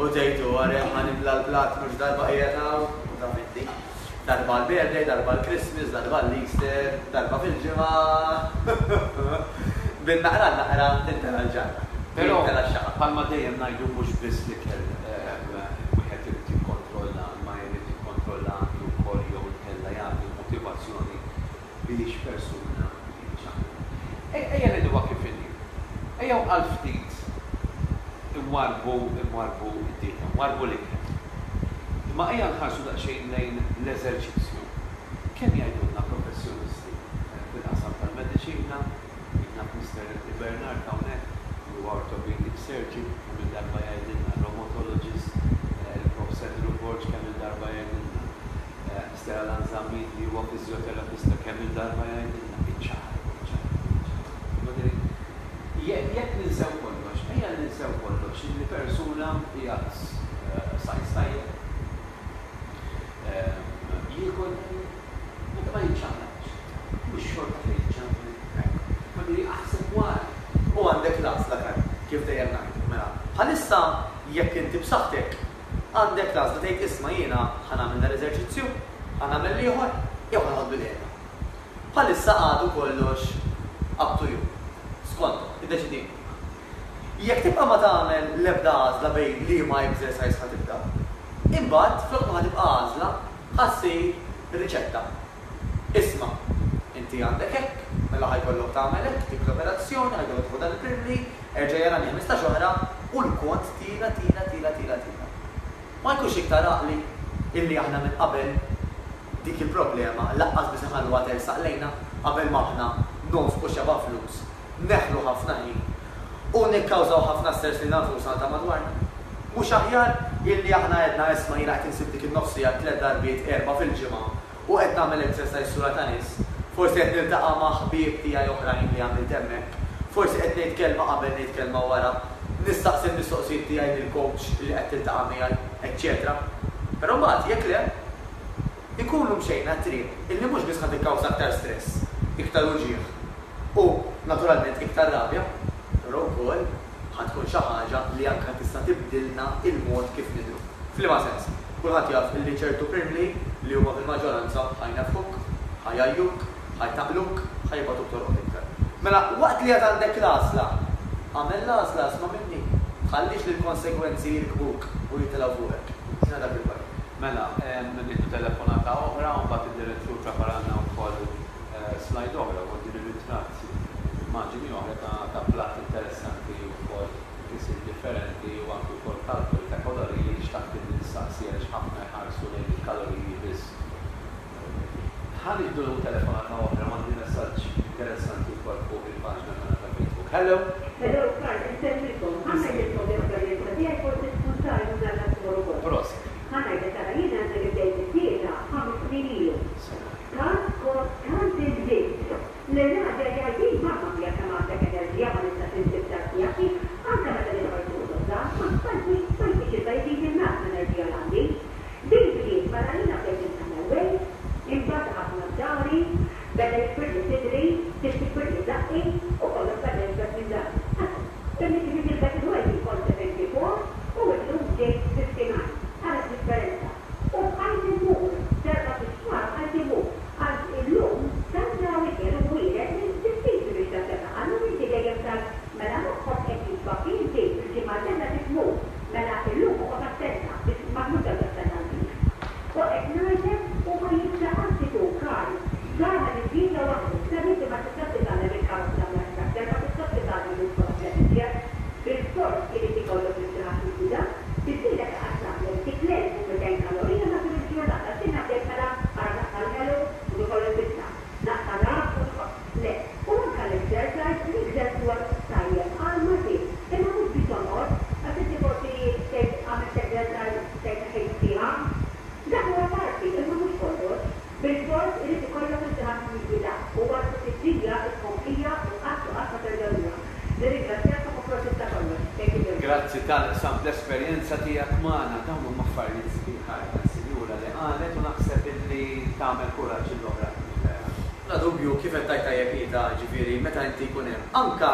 U tgħid hu ara ħa nimla l-platt mhux darba qiegħed hawn u taf inti. Darba għall-birthday, darba għall-Christmas, darba għall-Easter, darba fil-ġimgħa. Bin-naqra n-naqra tintela l-ġarra. Però, Jintela x-xaħam. bħalma dejjem ngħidu mhux biss l-ikel wieħed irid jikkontrolla imma jrid jikkontrolla anki wkoll jew inkella jagħti motivazzjoni biex persuna jiċċaqlaq. Ejja ngħiduha kif inhi. Ejjew għal ftit inwarrbu inwarrbu d-dieta, nwarrbu l-ikel. Imma ejja nħarsu daqsxejn lejn l-eżerċizzju. Kemm jgħidulna professjonisti fil-qasam tal-mediċina, jien naf Mister Bernard hawnhekk li huwa orthopedic surgeon, kemm-il darba jgħidilna, rheumatologist, il-Prof Andrew Borg kemm-il darba jgħidilna, Mister Alan Zammit li huwa fiżjoterapista kemm-il darba jgħidilna, iċċaqalqu, iċċaqalqu, iċċaqalqu. Jekk ninsew kollox, ejja ninsew kollox illi persuna qiegħed size tajjeb, jiekol tajjeb, meta ma jiċċaqlaqx, mhux xorta se jiċċaqlaq. Voldiri aħseb wara. U għandek l-għażla Karl, kif dejjem ngħidu. Mela, bħalissa jekk inti b'saħħtek, Għandek l-għażla tgħid isma' jiena ħa nagħmel dal-eżerċizzju, ħa nagħmel l-ieħor, jew ħa noqgħod bilqiegħda. Bħalissa għadu kollox up to you. Skontok, iddeċidi int. Jekk tibqa' ma tagħmel l-ebda għażla bejn liema exercise ħa tibda, imbagħad flok ma ħa tibqa' għażla, ħa ssir riċetta. Isma', inti għandek hekk, mela ħa jkollok tagħmel hekk, dik l-operazzjoni, ħa jkollok tieħu dan il-pirli, Erġa' jarani 15 oħra u l-kont tiela' tiela' tiela' tiela' tiela'. Ma jkunx iktar għaqli illi aħna minn qabel dik il-problema laqqas biss inħalluha tersaq lejna qabel ma aħna nonfqu xebgħa flus, neħlu ħafna ħin u nikkawżaw ħafna stress lilna nfusna u ta' madwarna? Mhux aħjar illi aħna għedna isma' jiena qed insib dik in-nofs siegħa tlett darbiet erbgħa fil-ġimgħa u qed nagħmel exercise sura ta' nies, forsi qed niltaqa' ma' ħbieb tiegħi oħrajn li għamilt hemmhekk, forsi qed ngħid kelma qabel ngħid kelma wara, nistaqsi l-mistoqsijiet tiegħi lill-coach li qed tiltaqa' miegħi, eċċetera Però mbagħad jekk le, inkunu mxejna triq illi mhux biss ħa tikkawża aktar stress, iktar uġigħ u naturalment iktar rabja, però wkoll ħa tkun xi ħaġa li anke tista' tibdilna l-mod kif nidhru. F'liema sens? Kulħadd jaf illi ċertu pirmli li huma fil-maġġoranza ħa jneffħuk, ħa jgħajjuk, ħa jtaqqluk, ħa jibagħtuk torqod iktar. Mela waqt li għad għandek l-għażla, agħmel l-għażla, isma' minni. Tħallix li l-konsegwenzi jirkbuk u jitilgħu fuqek. Jiena dak il-parir. Mela, nieħdu telefonata oħra u mbagħad id-direttur preparalna wkoll slide oħra, wkoll din ir-ritratt, immaġini oħra ta' platt interessanti wkoll kisir differenti u anki wkoll kalkoli ta' kaloriji li xtaqt li nistaqsi għaliex ħafna jħarsu lejn il-kaloriji biss. Ħa nieħdu telefonata oħra u għandi messaġġ interessanti wkoll fuq il-paġna tagħna ta' Facebook. Hello! Hello Karl, insellmilkom. Ħa ngħidilkom l-esperjenza tiegħi forsi tkun ta' għajnuna għall-ħaddieħor ukoll. Prosit. Ħa ngħidlek ara jiena għadni li bdejt id-dieta ħames snin ilu. Tant kont tant inżidt L-irraġel jgħid hi mamma mia kemm għandek enerġija ma nistax insib tarf tiegħek hi anke meta nidħol fuq sodda ma ma jkunx jista' jżid in-nar fl-enerġija li għandi. Din bdiet mela jiena bdejt nitgħallem weight, imbagħad ħafna f'dahri, beda jikbirli sidri, sirt jikbirli żaqqi u kollox beda jikber minn dahri. Grazzi talli qsamt l-esperjenza tiegħek magħna. Dawn huma affarijiet sbieħ ħafna s-sinjura li qalet u naħseb illi tagħmel kuraġġ lill-oħrajn, mhux vera? Bla dubju, kif qed tgħid tajjeb hi ta' ġifieri meta inti jkun hemm anke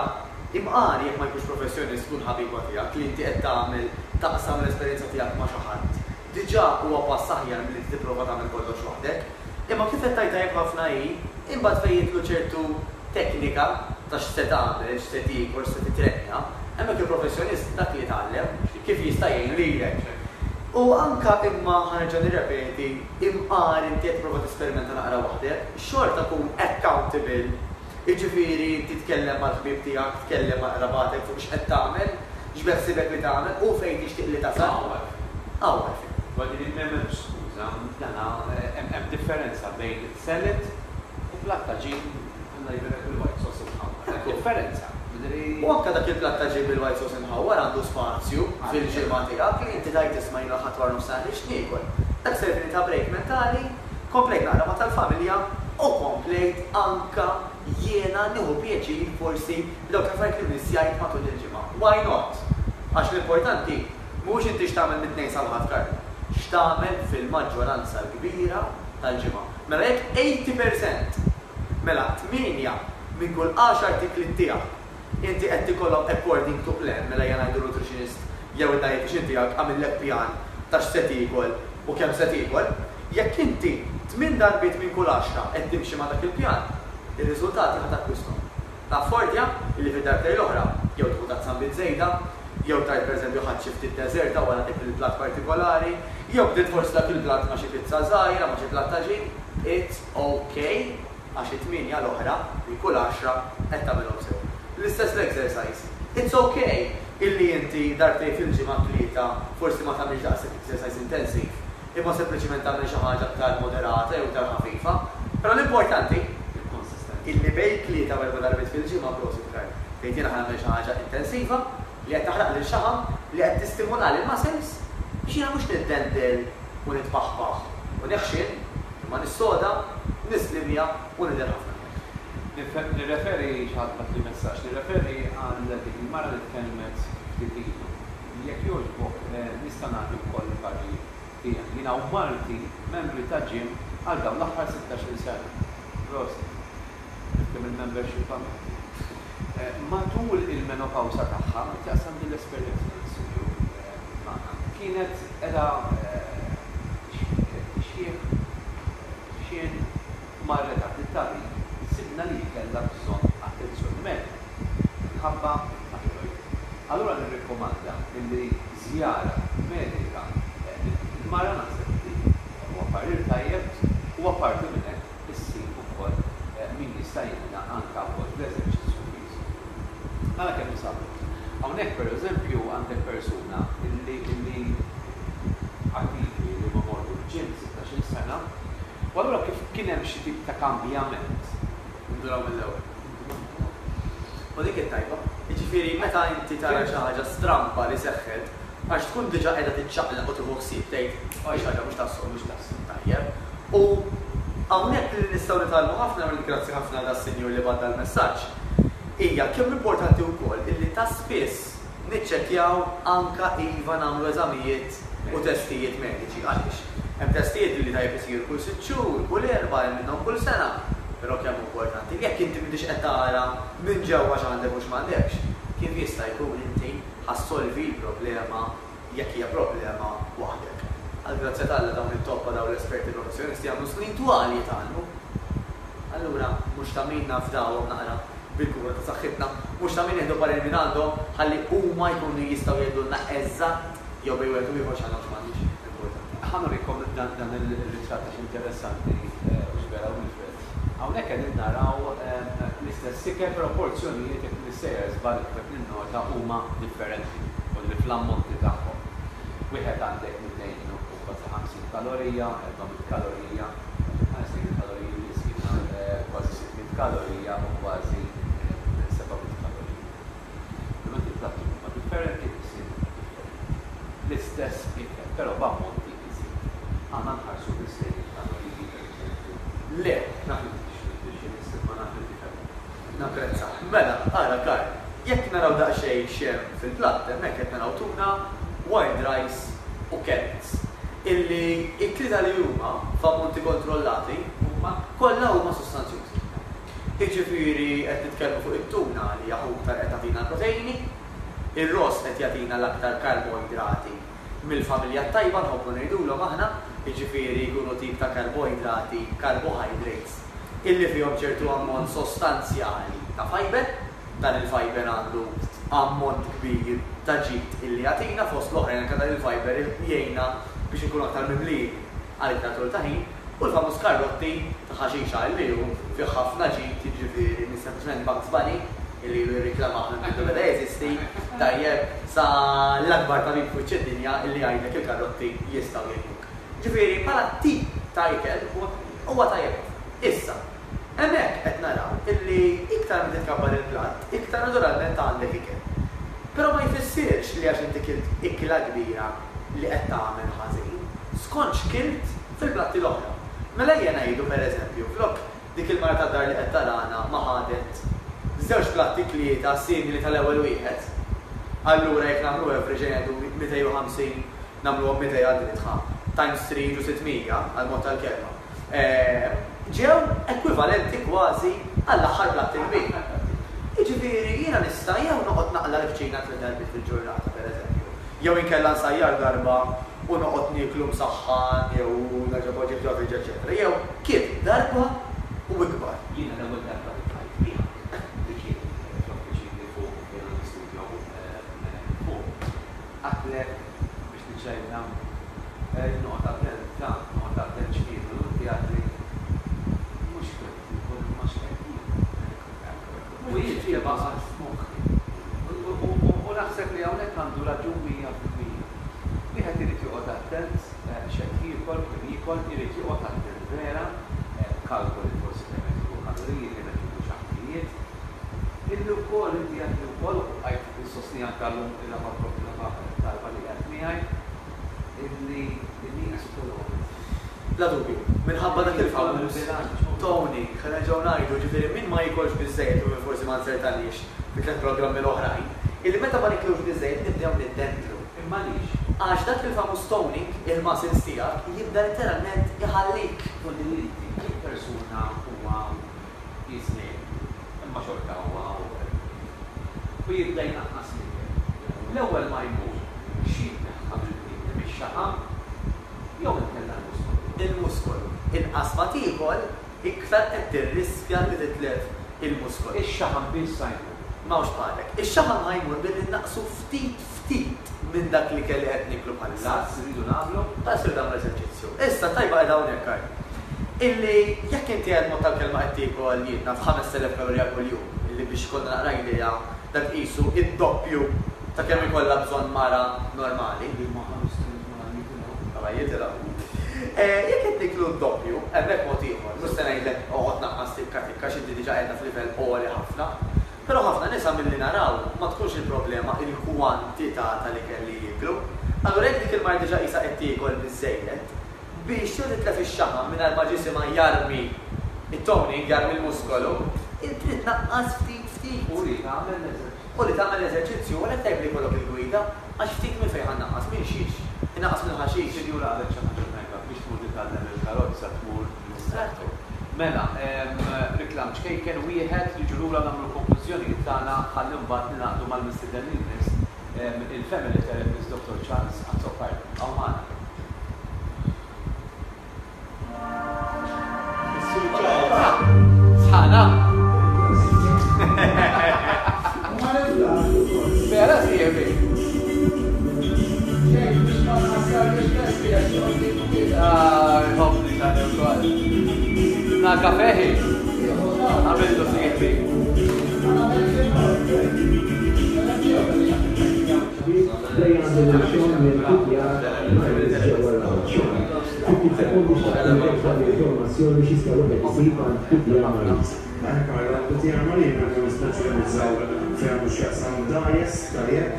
imqar jekk ma jkunx professjonist tkun ħabiba tiegħek li inti qed tagħmel taqsam l-esperjenza tiegħek ma' xi ħadd diġà huwa pass aħjar milli inti tipprova tagħmel kollox waħdek. Imma kif qed tgħid tajjeb ħafna hi, imbagħad fejn jidħlu ċertu teknika ta' x'se tagħmel, x'se tiekol, x'se titrenja, hemmhekk il-professjonist dak li tgħallem kif jista' jgħin lilek. U anke imma ħa nerġa' nirrepeti, imqar inti qed tipprova tesperimenta naqra waħdek, xorta kun accountable, jiġifieri inti tkellem mal-ħbieb tiegħek, tkellem ma' qrabatek fuq x'qed tagħmel, x'beħsiebek li tagħmel u fejn tixtieq li tasal. Hawn għalfejn. Hawn għalfejn. Voldiri m'hemmx skuża, dan hemm differenza bejn salad u platt ta' ġin Alla jbierek bil-white sauce imħawwar. Hemm differenza. U anke dak il-platt ta' ġin bil-white sauce imħawwar għandu spazju fil-ġimgħa tiegħek li inti tgħid isma' jiena l-Ħadd wara nofsinhar ħriġt niekol. Dak servini ta' break mentali, komplejt naqra ma' tal-familja u komplejt anke jiena nieħu pjaċir forsi b'dawk l-affarijiet li missjajt matul il-ġimgħa. Why not? Għax l-importanti mhuwiex inti x'tagħmel mit-Tnejn sal-Ħadd Karl. X'tagħmel fil-maġġoranza l-kbira tal-ġimgħa. Mela jekk 80% Mela, tmienja minn kull għaxar tikliet tiegħek inti qed tikolhom according to plan, mela ejja ngħidu nutritionist jew id-dietician tiegħek għamillek pjan ta' x'se tiekol u kemm se tiekol, jekk inti tmien darbiet minn kull għaxra qed timxi ma' dak il-pjan, ir-riżultati ħa takwisthom. Taffordja illi fid-darbtejn l-oħra jew tieħu tazza nbid żejda, jew tgħid pereżempju ħadt xi ftit deżerta wara dik il-platt partikolari, jew bdilt forsi dak il-platt ma' xi pizza żgħira, ma' xi platt tagħġin, it's ok għax it-tmienja l-oħra minn kull għaxra qed tagħmilhom sew. L-istess l-exercise. It's ok illi inti darbtejn fil-ġimgħa tlieta forsi ma tagħmilx daqshekk exercise intensiv, imma sempliċiment tagħmel xi ħaġa aktar moderata jew iktar ħafifa. Però l-importanti illi bejn tlieta u erba' darbiet fil-ġimgħa prosit Karl, tgħid jiena ħa nagħmel xi ħaġa intensiva li qed taħraqli x-xaħam, li qed tistimulali l-muscles biex jiena mhux niddendel u nitpaħpaħ u neħxien, Imma nissoda, nislimja u nidher ħafna aħjar. Nirreferi, xi ħadd bagħatli messaġġ, nirreferi għal dik il-mara li tkellmet ftit ilu. Jekk jogħġbok nista' nagħti wkoll il-parir tiegħi. Jiena u marti membri ta' gym għal dawn l-aħħar 16-il sena. Prosit. Naf kemm il-membership għamilt. Matul il-menopawsa tagħha, qed jaqsam din l-esperjenza dan is-sinjur magħna, kienet qiegħda tixjieħ, tixjien, u marret għand it-tabib, sibna li hi kellha bżonn attenzjoni medika minħabba t-thyroid. Allura nirrikkomanda illi żjara medika lil din il-mara, naħseb li huwa parir tajjeb u apparti minn hekk issib ukoll min jista' jgħinha anke wkoll fl-eżerċizzju fiżiku. Ara kemm hi sabiħ. Hawnhekk pereżempju għandek persuna illi illi attivi li huma morru l-gym 16-il sena u allura kif kien hemm xi tip ta' kambjament. Induraw mill-ewwel. U dik it-tajba. Jiġifieri meta inti tara xi ħaġa strampa li seħħet, għax tkun diġà qiegħda tiċċaqlaq u tieħu ħsieb tgħid, Hi xi ħaġa mhux tas-soltu. Mhux tas-soltu. Tajjeb. U hawnhekk li nistgħu nitgħallmu ħafna, grazzi ħafna għal das-sinjur li bagħat dal-messaġġ, hija kemm importanti wkoll illi ta' spiss niċċekkjaw anke iva nagħmlu eżamijiet u testijiet mediċi. Għaliex? Hemm testijiet li tajjeb isiru kull sitt xhur, kull erbgħa, hemm minnhom kull sena. Però kemm hu importanti li jekk inti m'intix qed tara minn ġewwa x'għandek u x'm'għandekx, kif jista' jkun inti ħa ssolvi l-problema jekk hija problema waħdek? Għall-grazzja t'Alla dawn it-tobba, dawn l-esperti professjonisti għamlu snin twal jitgħallmu. Allura mhux ta' min nafdawhom naqra bil-kura ta' saħħitna, mhux ta' min nieħdu parir mingħandhom ħalli huma jkunu jistgħu jgħidulna eżatt jew bejn wieħed u ieħor x'għandna u x'm'għandniex. Importanti. Ħa nurikom dan dan ir-ritratt għax interessanti hux vera Wilfred? Hawnhekk qegħdin naraw l-istess ikel però porzjonijiet jekk m'iniex sejjer żball kif qed ninnota huma differenti u li fl-ammonti tagħhom. Wieħed għandek 200 u kważi 50 kalorija, 400 kalorija, ħares lejn il-kaloriji biss jiena, kważi 600 kalorija u kważi 700 kalorija. Ovvjament il-platti huma differenti, il-qisien huma differenti. L-istess ikel, però b'ammonti iżjed. Aħna nħarsu biss lejn il-kaloriji, pereżempju. Le. Naf li m'intix nutritionist imma naf li tifhem. Napprezza. Mela, ara Karl. Jekk naraw daqsxejn x'hemm fil-platt hemmhekk qed naraw tuna, wild rice u carrots, illi t-tlieta li huma f'ammonti kontrollati Huma? kollha huma sustanzjużi. Jiġifieri qed nitkellmu fuq it-tuna li hija ħuta li qed tagħtina l-proteini, ir-ross qed jagħtina l-aktar karboidrati mill-familja t-tajba nħobbu ngħidulhom aħna, jiġifieri jkunu tip ta' karboidrati, carbohydrates, illi fihom ċertu ammont sostanzjali ta' fiber. Dan il-fiber għandu ammont kbir ta' ġid illi jagħtina, fost l-oħrajn anke dan il-fiber jgħinna biex inkunu aktar mimlijin għal iktar tul ta' ħin, u l-famuż karrotti ta' ħaxixa illi hu fih ħafna ġid, jiġifieri minn sempliċement Bugs Bunny illi ilu jirriklamah minn mindu beda jeżisti, tajjeb, sa l-akbar tabib f'wiċċ id-dinja illi jgħidlek il-karrotti jistgħu jgħinuk. Jiġifieri bħala tip ta' ikel huwa tajjeb ħafna. Issa, Hemmhekk qed naraw illi iktar ma titkabbar il-platt, iktar naturalment għandek ikel. Però ma jfissirx li għax inti kilt ikla kbira li qed tagħmel ħażin, skont x'kilt fil-platti l-oħra. Mela ejja ngħidu per eżempju, flok dik il-mara tad-dar li qed tarana ma ħadet żewġ platti tlieta simili tal-ewwel wieħed, allura jekk nagħmlu average ejja ngħidu 250 nagħmluhom 200 għad-dritt ħa, times three jiġu 600 għall-mod tal-kelma. Ġew ekwivalenti kważi għall-aħħar platt il-kbir. Jiġifieri jiena nista' jew noqgħod naqla' l-kċina tliet darbiet fil-ġurnata, pereżempju, jew inkella nsajjar darba u noqgħod nieklu msaħħan jew nerġa' npoġġih ġol-friġġ eċċetera Jew kilt darba u ikbar. Jiena l-ewwel darba li ltqajt miegħek li kien fl-uffiċini fuq fejn għandi studio fuq, għedtlek biex niċċajta Irrid noqgħod attent, ta, noqgħod attent x'niekol u inti għedtli mhux x'qed tiekol imma x'qed niekol. U jien ġie baqgħet f'moħħi. U naħseb li hawnhekk għandu raġun 100%. Wieħed irid joqgħod attent x'qed jiekol, kemm jiekol, irid joqgħod attent vera, b'kalkoli forsi kemm qed jieħu kaloriji, kemm qed jieħu xaħmijiet. Illi wkoll inti għedtli wkoll u bqajt issostni anke llum ir-raba' darba li qiegħed miegħi, illi n-nieqes ukoll huwa miżjud. Bla dubju. Minħabba dak il-famuż toning, ħa nerġgħu ngħidu, jiġifieri min ma jikolx biżżejjed u min forsi ma nzertaniex fit-tlett programmi l-oħrajn, illi meta ma niklux biżżejjed nibdew niddendlu. Imma għaliex? Għax dak il-famuż toning, il-muscles tiegħek, jibda letteralment iħallik. Tgħoddi li inti, jekk persuna huwa jiżnejn, imma xorta huwa over, u jibda jnaqqas l-ikel, l-ewwel ma jmur x'jitneħħa mill-bniedem, ix-xaħam jew inkella l-muskolu? Il-muskolu. Inqas ma tiekol, iktar qed tirriskja li titlef il-muskolu. Ix-xaħam biss ħa jmur. M'hawnx bħalek. Ix-xaħam ħa jmur billi nnaqqsu ftit ftit minn dak l-ikel li qed nieklu bħalissa. L-għads irridu nagħmlu? L-għads irridu nagħmlu eżerċizzju. Issa t-tajba qiegħda hawnhekk Karl. Illi jekk inti għal mod tal-kelma qed tiekol jien naf 5000 kalorija kuljum, illi biex ikollna naqra idea dak qisu id-doppju ta' kemm ikollha bżonn mara normali. Liema 5000 mara jitilgħu? Mela jitilgħu. Jekk qed nieklu d-doppju, hemmhekk mod ieħor, mhux se ngħidlek oqgħod naqqas tikka tikka għax inti diġà qiegħda f'livell għoli ħafna. Però ħafna nisa milli naraw ma tkunx il-problema il-kwantità tal-ikel li jieklu. Allura jekk dik il-mara diġà qisha qed tiekol biżżejjed, biex trid titlef ix-xaħam mingħajr ma ġisimha jarmi t-toning, jarmi l-muskolu, int trid tnaqqas ftit ftit. U li tagħmel l-eżerċizzju. U li tagħmel l-eżerċizzju, u għalhekk tajjeb li jkollok il-gwida, għax ftit minn fejn ħa nnaqqas, minn xiex? Innaqqas mill-ħaxix? Sinjura qalet xi ħaġa tajba, biex tmur titgħallem il-karozza tmur l-instructor. Mela, reklam ċkejken wieħed, niġu lura nagħmlu l-konklużjonijiet tagħna ħalli mbagħad ningħaqdu mal-mistieden li jmiss, il-family therapist Dottor Charles Azzopardi. Ibqgħu magħna. Sħana? Vera sieħbi. Ah, ħobni ta' ukoll. Na kafeħi. Għamiltu sieħbi. Ftit sekondi xtaqt nirrekta l-informazzjoni x'jista' wieħed isib għand Putian Marines. Carla, Putian Marine aħna nispeċjalizzaw fejn għandu x'jaqsam dgħajjes, tajjeb.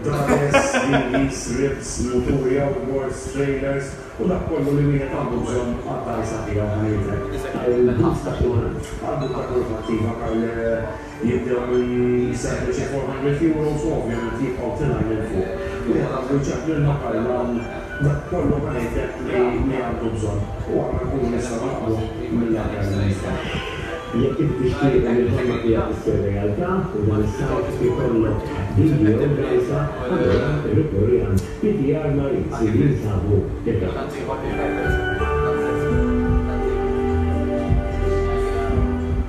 Dgħajjes. dinghies, ribs, muturi outboards, trailers u dak kollu li wieħed għandu bżonn għad-dgħajsa tiegħu ħa ngħidlek. Għall-but ta' kulħadd, għall-but ta' kulħadd iva Karl jibdew minn sempliċi 400 euros u ovvjament jibqgħu tilgħin 'il fuq. Wieħed għandu jċempilna Karl għal dak kollu ħa ngħidlek li li għandu bżonn u aħna nkunu nistgħu naqduh mill-aħjar li nistgħu. Jekk inti tixtieq li l-ħolma tiegħek issir realtà u dan is-sajf ikollok dinghy jew dgħajsa, allura irrikorri għand PTR Marines li jinsabu r-Rabat.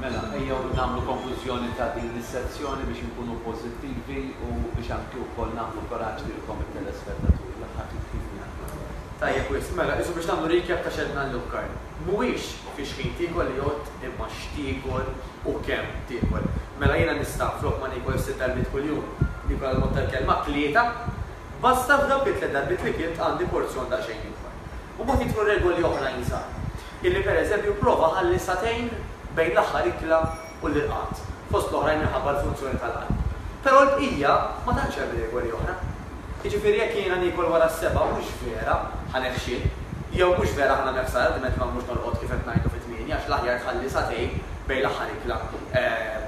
Mela, ejjew nagħmlu konklużjoni ta' din is-sezzjoni biex inkunu pożittivi u biex anki wkoll nagħmlu kuraġġ lilkom it-telespettaturi. L-aħħar ftit kif nagħmlu. Tajjeb wisq, mela, qisu biex nagħmlu recap ta' x'għedna llum, Karl. Mhuwiex fi x'ħin tiekol li jgħodd imma x'tiekol u kemm tiekol. Mela jiena nista' flok ma niekol sitt darbiet kuljum, niekol għall-mod tal-kelma tlieta, basta f'dawk it-tliet darbiet li kilt għandi porzjon daqsxejn ikbar. U mbagħad jidħlu regoli oħrajn żgħar. Illi pereżempju prova ħalli sagħtejn bejn l-aħħar ikla u l-irqad, fost l-oħrajn minħabba l-funzjoni tal-qalb. Però l-bqija ma tantx hemm regoli oħra. Jiġifieri jekk jiena niekol wara s-sebgħa mhux vera ħa neħxien, jew mhux vera ħa nagħmel ħsara diment ma mmurx norqod kif qed ngħidu fit-tmienja għax l-aħjar tħalli sagħtejn bejn l-aħħar ikla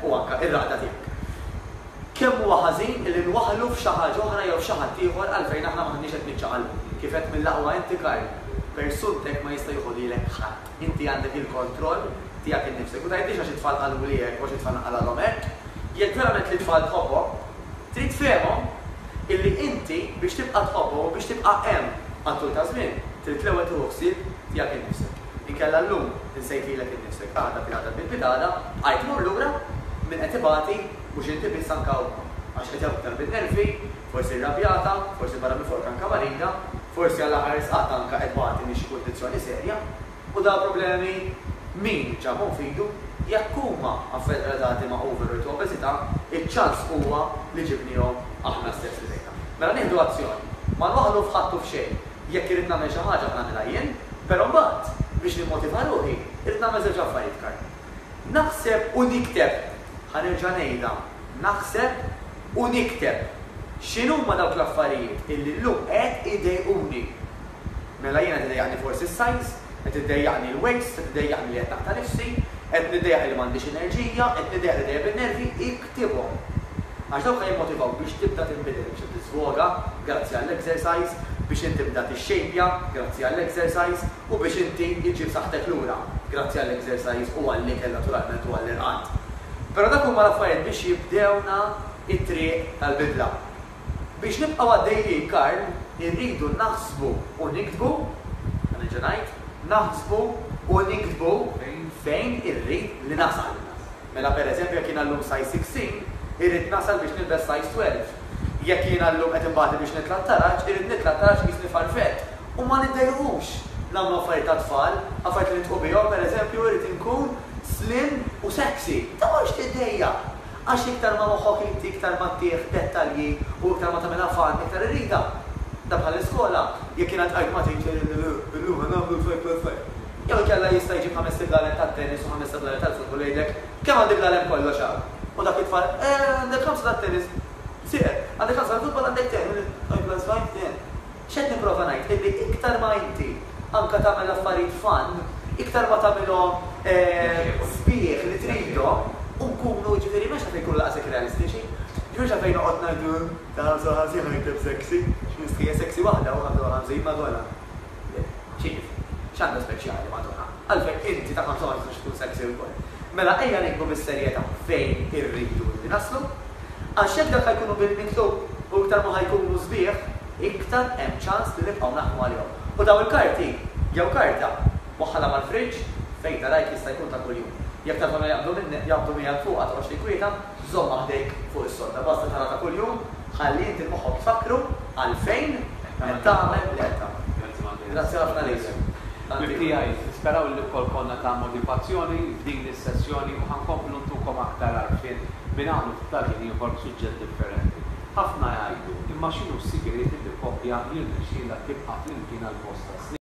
u anke r-raqda tiegħek. Kemm huwa ħażin illi nwaħħlu f'xi ħaġa oħra jew f'xi ħadd ieħor għalfejn aħna m'aħniex qed niċċaqalqu. Kif għedt mill-aqwa inti Karl, persuntek ma jista' joħodhielek ħadd. Inti għandek il-kontroll tiegħek innifsek. U tgħidlix għax it-tfal qaluli hekk u għax it-tfal nqalgħalhom hekk. Jekk verament lit-tfal tħobbhom, trid tfehemhom illi inti biex tibqa' tħobbhom u biex tibqa' hemm għat-tul ta' żmien, trid l-ewwel tieħu ħsieb tiegħek innifsek. Inkella llum insejt lilek innifsek, għada pitgħada bil-pitgħada, bqajt tmur lura, min qed ibati mhux inti biss anke huma. Għax qed jagħtu iktar bin-nervi, forsi rrabjata, forsi barra minn fuqek anke marida, forsi għall-aħħar isqatt anke qed tbati minn xi kundizzjoni serja. U dawn problemi min ġabhom f'idu? Jekk huma affarijiet relatati ma' overweight u obeżità, iċ-ċans huwa li ġibniehom aħna stess f'idejna. Mela nieħdu azzjoni. Ma nwaħħlu f'ħadd u f'xejn. Jekk irrid nagħmel xi ħaġa ħa nagħmilha jien, però mbagħad, biex nimmotiva ruħi, irrid nagħmel żewġ affarijiet, Karl. Naħseb u nikteb. Ħa nerġa' ngħidha, naħseb u nikteb. X'inhuma dawk l-affarijiet illi llum qed idejquni? Mela jiena qed idejjaqni forsi s-size, qed iddejjaqni l-waist, qed iddejjaqni li qed naqta' nifsi, qed niddejjaq li m'għandix enerġija, qed niddejjaq li dejjem bin-nervi, iktibhom. Għax dawk ħa jimmotivawk biex tibda tinbidel, biex tibda tiżvoga grazzi għall-exercise, biex inti tibda tixxejpja grazzi għall-exercise u biex inti iġġib saħħtek lura grazzi għall-exercise u għall-ikel naturalment u għall-irqad. Però dak huma l-affarijiet biex jibdewna t-triq tal-bidla. Biex nibqgħu għaddejjin, Karl, irridu naħsbu u niktbu, ħa nerġa' ngħid, naħsbu u niktbu fejn irrid li nasal. Mela per eżempju jekk jiena llum size 16, irrid nasal biex nilbes size 12. Jekk jiena llum qed inbati biex nitla' t-taraġ, irrid nitla' t-taraġ qisni farfett. U ma niddejqux nagħmlu affarijiet tat-tfal, affarijiet li nidħku bihom, per eżempju irrid inkun slim u sexy. Toqgħodx tiddejjaq! Għax iktar ma moħħok inti iktar ma ttih dettalji u iktar ma tagħmilha fun iktar irridha. Da bħall-iskola, jekk jiena ltqajt ma' teacher illi illum ħa nagħmlu l-five plus five. Jew inkella jista' jġib ħamest iblalen tat-tennis u ħamest iblalen tal-futbol u jgħidlek kemm għandi blalen b'kollox hawn? U dak it-tfal, eh għandek ħamsa tat-tennis, sieħeb, għandek ħamsa tal-futbol għandek ten, five plus five, ten. X'qed nipprova ngħid? Illi iktar ma inti anke tagħmel l-affarijiet fun, iktar ma tagħmilhom sbieħ li tridhom u nkunu, jiġifieri m'hemmx għalfejn nkunu daqshekk realistiċi. Jiġifieri m'hemmx għalfejn noqgħod ngħidu ta' 55 ħa nikteb sexy, x'mistħija sexy waħda u 55 Madonna. Le, x'jiġifieri? X'għandha speċjali Madonna? Għalfejn inti ta' 55 tistax tkun sexy wkoll? Mela ejja nikbu bis-serjetà fejn irridu li naslu. Għax jekk dak ħa jkunu bil-miktub u iktar ma ħa jkunu sbieħ, iktar hemm ċans li nibqgħu naħdmu għalihom. U dawn il-karti, jew karta, waħħalha mal-fridge fejn tarajk jista' jkun ta' kuljum. Jekk taf li jaqbdu minnek, jaqbdu miegħek fuqha toqgħodx tinkwieta, żommha ħdejk fuq is-sodda. Basta tara ta' kuljum, ħalli inti moħħok tfakkru għalfejn qed tagħmel li qed tagħmel. Grazzi ħafna lilek. Ħbieb tiegħi, nisperaw li wkoll konna ta' motivazzjoni f'din is-sessjoni u ħa nkomplu ntukom aktar għarfien minn hawn u ftit għal ħin ieħor b'suġġett differenti. Ħafna jgħidu, imma x'inhu s-sigriet illi koppja jirnexxielha tibqa' flimkien għal bosta snin?